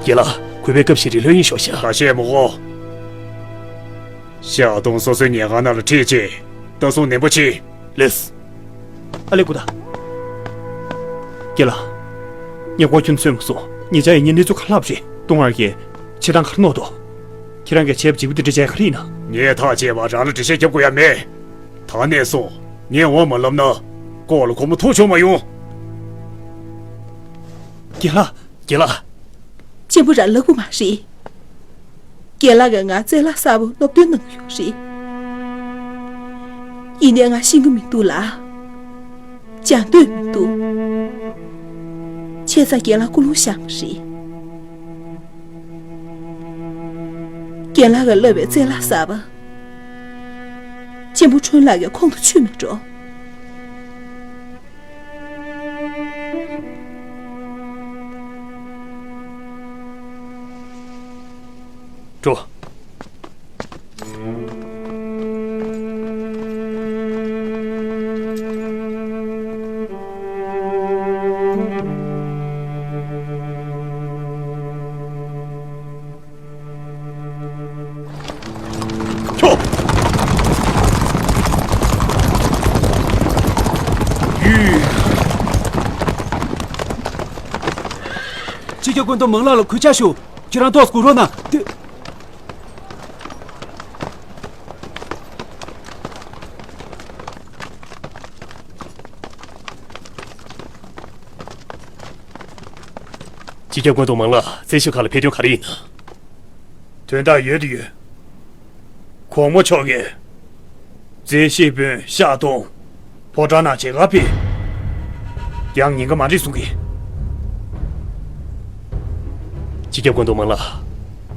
རྒན་ལགས། གུས་པས་སྐབས་ཤིག་རི་ལྷོད་ཡིན་ཤོག་ཤག་ཁ་ཤས་མོ་གོ། ཤག་སྟོང་སོ་སོའི་ཉལ་ཁང་ནང་ལ་ཁྲིད་ཅིག་ལྟ་སྲུང་ནན་པོ་བྱེད། ལེས། ཨ་ལེ་ཀུ་ད། རྒན་ལགས། ངས་སྒོ་ཁྱོན་ཚོད་མ་སོང་ ཉེ་ཆར་ཡིན་ཉེ་གནས་ཚུལ་ག་ལབ་རེད། ཏུང་ཨར་གྱིས་བྱེད་སྟངས་ག་རེ་ནོར་འདུག་ཁྱེད་རང་གིས་བྱས་པ་བྱེད་པོ་དེ་འདྲ་བྱས་ག་རེ་ཡིན་ན། ངས་ཐག་བཅད་པ་རང་ལ་འགྲེལ་བཤད་རྒྱབ་དགོས་ཡ་མེད། ད་ནས་བཟུང་ངས་འོ་མ་ལབ་ན། ལྐོག་ལ་སྒོར་མོ་ཐོབ་ཆོག་མ་ཡོང་། རྒན་ལགས། རྒན་ལགས། གཅེན་པོ་རང་ལབ་དགོས་མ་རེད། རྒན་ལགས་ཀྱིས་ང་རྩེ་ལ་གསར་པ་སློབ་སྟོན་གནང་གི་ཡོད་རེད། ཡིན་ནའི་ང་ཤེས་ཀྱི་མི་འདུག་ལགས། སྦྱང་འདོད་མི་འདུག་བྱས་ཙང་རྒན་ལགས་སྐུ་རླུང་བཞེངས་པ་རེད། རྒན་ལགས་ཀྱིས་བསླབས་པའི་རྩེ་ལ་གསར་པ། གཅེན་པོ་ཁྲོན་ལགས་ཀྱི་ཁོང་དུ་ཆུད་མེད་འགྲོ། འགྲོ། ཁྱོ། ཡུས། སྤྱི་ཁྱབ་བཀོད་འདོམས་མང་ལགས་ལ་གུས་ཕྱག་ཞུ། ཁྱེད་རང་ཐོག་སྒུག་རོགས་གནང་། དེ། སྤྱི་ཁྱབ་བཀོད་འདོམས་མང་ལགས། རྩེ་ཞིབ་ཁང་ལ་ཕེབས་དོན་ག་རེ་ཡིན་ན། དོན་དག་ཡོད་དུ་ཡོད། གོང་མ་མཆོག་གིས་རྩེ་ཞིབ་དཔོན་ཤ་སྟོང་ཕོ་བྲང་ནང་མཇལ་ཁ་ཕེབས། ཡང་ཉེན་ཁ་མ་འགྲིག་གསུང་གི། སྤྱི་ཁྱབ་བཀོད་འདོམས་མང་ལགས།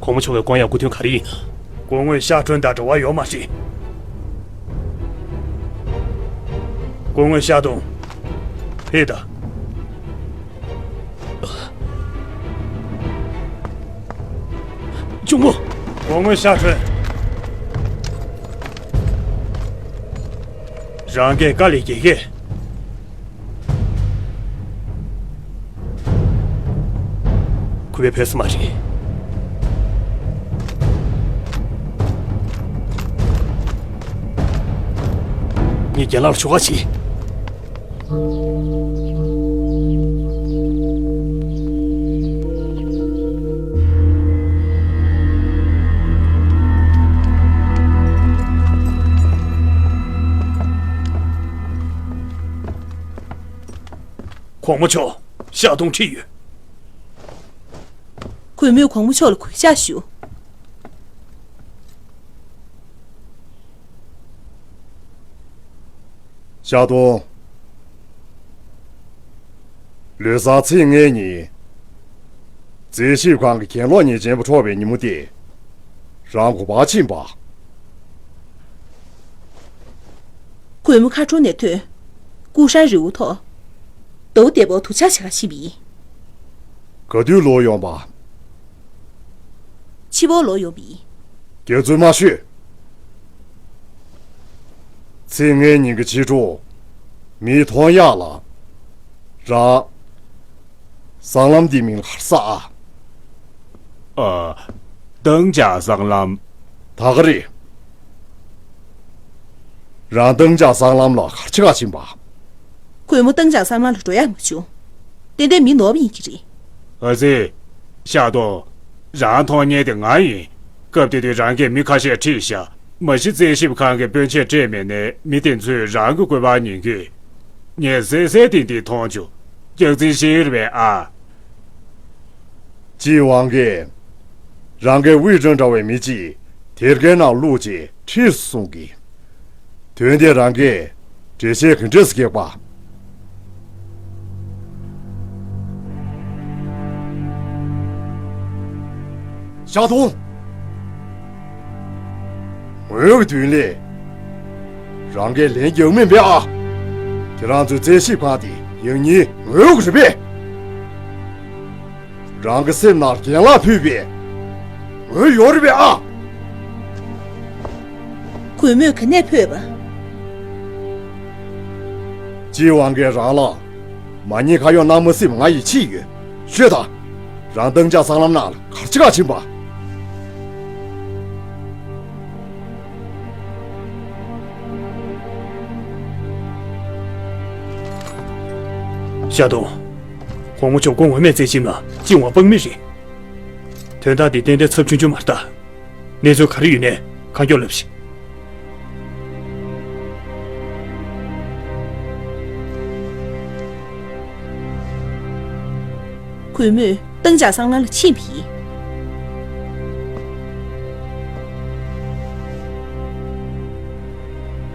གོང་མ་མཆོག་གིས་དགོངས་ཡངས་སྐུ་མདུན་ག་རེ་ཡིན་ན། སྐུ་ངོ་ཤ་ཁྲོན་དང་འབྲེལ་བ་ཡོད་མ་རེད། སྐུ་ངོ་ཤ་སྟོང་། ཕེབས་དང་། གཅུང་མོ། སྐུ་ངོ་ཤ་ཁྲོན། རང་གིས་དཀའ་ལས་རྒྱག་གི། ཁོ་པའི་བོད་ས་མ་རེད། ངས་རྒན་ལགས་ལ་ཞུ་ག་བྱེད། གོང་མ་མཆོག་ཤ་སྟོང་ཁྲིད་ཡོད། གུས་མོས་གོང་མ་མཆོག་ལ་གུས་ཕྱག་ཞུ། ཤ་སྟོང་། ལོ་གསར་ཚེས་ལྔའི་ཉིན། རྩེ་ཞིབ་ཁང་གི་གྱེན་ལོག་ཉེས་ཅན་པ་འཕྲོག་པའི་ཉིན་མོ་དེ། རང་ག་པར་ཕྱིན་པ། གུས་མོ་ཁ་ཁྲོ་ནས་ཐོན། ཀུ་ཧྲན་རི་བོ་ཐོག་ཏོའུ་ཏེ་པོ་དུ་ཆ་བྱེད་ག་ཕྱིན་པ་ཡིན། ག་དུས་ལོག་ཡོང་པ། ཕྱི་པོ་ལོག་ཡོང་པ་ཡིན། རྒྱུ་མཚན་མ་ཤོད། ཚེས་ལྔའི་ཉིན་གྱི་ཕྱི་དྲོ། མིའི་མཐོང་ཡག་ལ། རང་། སྲང་ལམ་འདིའི་མིང་ལ་ག་རེ་ཟེར་ཨ། ཨ། སྟངས་འཇགས་སྲང་ལམ། ད་ག་རེད། རང་སྟངས་འཇགས་སྲང་ལམ་ལ་ག་རེ་བྱེད་ག་ཕྱིན་པ། གུས་མོ་སྟངས་འཇགས་སྲང་ལམ་ལ་འགྲོ་ཡག་མ་བྱུང་། ཏན་ཏན་མི་ནོར་བ་ཡིན་གྱི་རེད། ཨ་ཙི། ཤ་སྟོང་། རང་མཐོང་མཁན་དེ་ང་ཡིན། སྐབས་དེ་དུས་རང་གིས་མི་ཁ་ཤས་ཁྲིད་བཞག་མ་གཞི་རྩིས་ཞིབ་ཁང་གི་དཔོན་ཆས་སྤྲད་མེད་ནའི་མི་དེ་ཚོས་རང་གི་བཀོད་པ་ཉན་གྱི། ངས་གསལ་གསལ་ཏིག་ཏིག་མཐོང་བྱུང་། སྐྱག་རྫུན་བཤད་ཀྱི་རེད་པས་ཨ། ཅི་ཝང་གིས། རང་གི་ཝི་ཀྲན་འདྲ་བའི་མི་གཅིག་དེ་རྒན་ནང་བླུགས་རྗེས་ཁྲིད་སོང་གི། དོན་དེ་རང་གིས་འགྲེལ་བཤད་ག་འདྲས་སེ་རྒྱག་པ། ཤ་སྟོང་། ངོས་ཀྱི་མདུན་ལས། རང་གིས་ལན་རྒྱག་མིན་པས་ཨ། ཁྱེད་རང་ཚོའི་རྩིས་ཞིབ་ཁང་དེ་ཡང་སྙིང་ངོས་ཀྱི་རེད་པས། རང་གི་སེམས་ནང་རྒན་ལགས་ཕུད་པའི་ངོས་ཡོད་རེད་པས་ཨ། གུས་མོས་ག་ནས་ཕུད་པ། ཅི་ཝང་གིས་རང་ལ་མ་ཉེས་ཁ་གཡོག་གནང་མ་སྲིད་པ་ང་ཡིས་ཕྱིས་ཡོད། ཤོད་དང་། རང་སྟངས་འཇགས་སྲང་ལམ་ནང་ལ་ག་རེ་བྱེད་ག་ཕྱིན་པ། ཤ་སྟོང་། དབང་མོ་ཇོ་ཁོ་ངོ་མས་བཙལ་ཕྱིན་ན་ཅི་ཝང་དཔང་མི་རེད། དོན་དག་འདི་ཏན་ཏན་ཚབས་ཆུང་ཆུང་མ་རེད་ད། གནས་ཚུལ་ག་རེ་ཡོད་ནའི་གང་མགྱོགས་ལབ་ཤིག་གུས་མོས་ཏང་ཇག་སང་ལང་ལ་ཕྱིན་པ་ཡིན།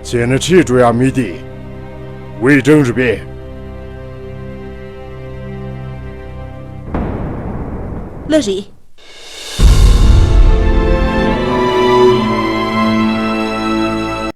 བྱས་ན་ཁྲིད་འགྲོ་ཡག་མི་དེ་ཝེ་ཀྲང་རེད་པས། ལགས་རེད།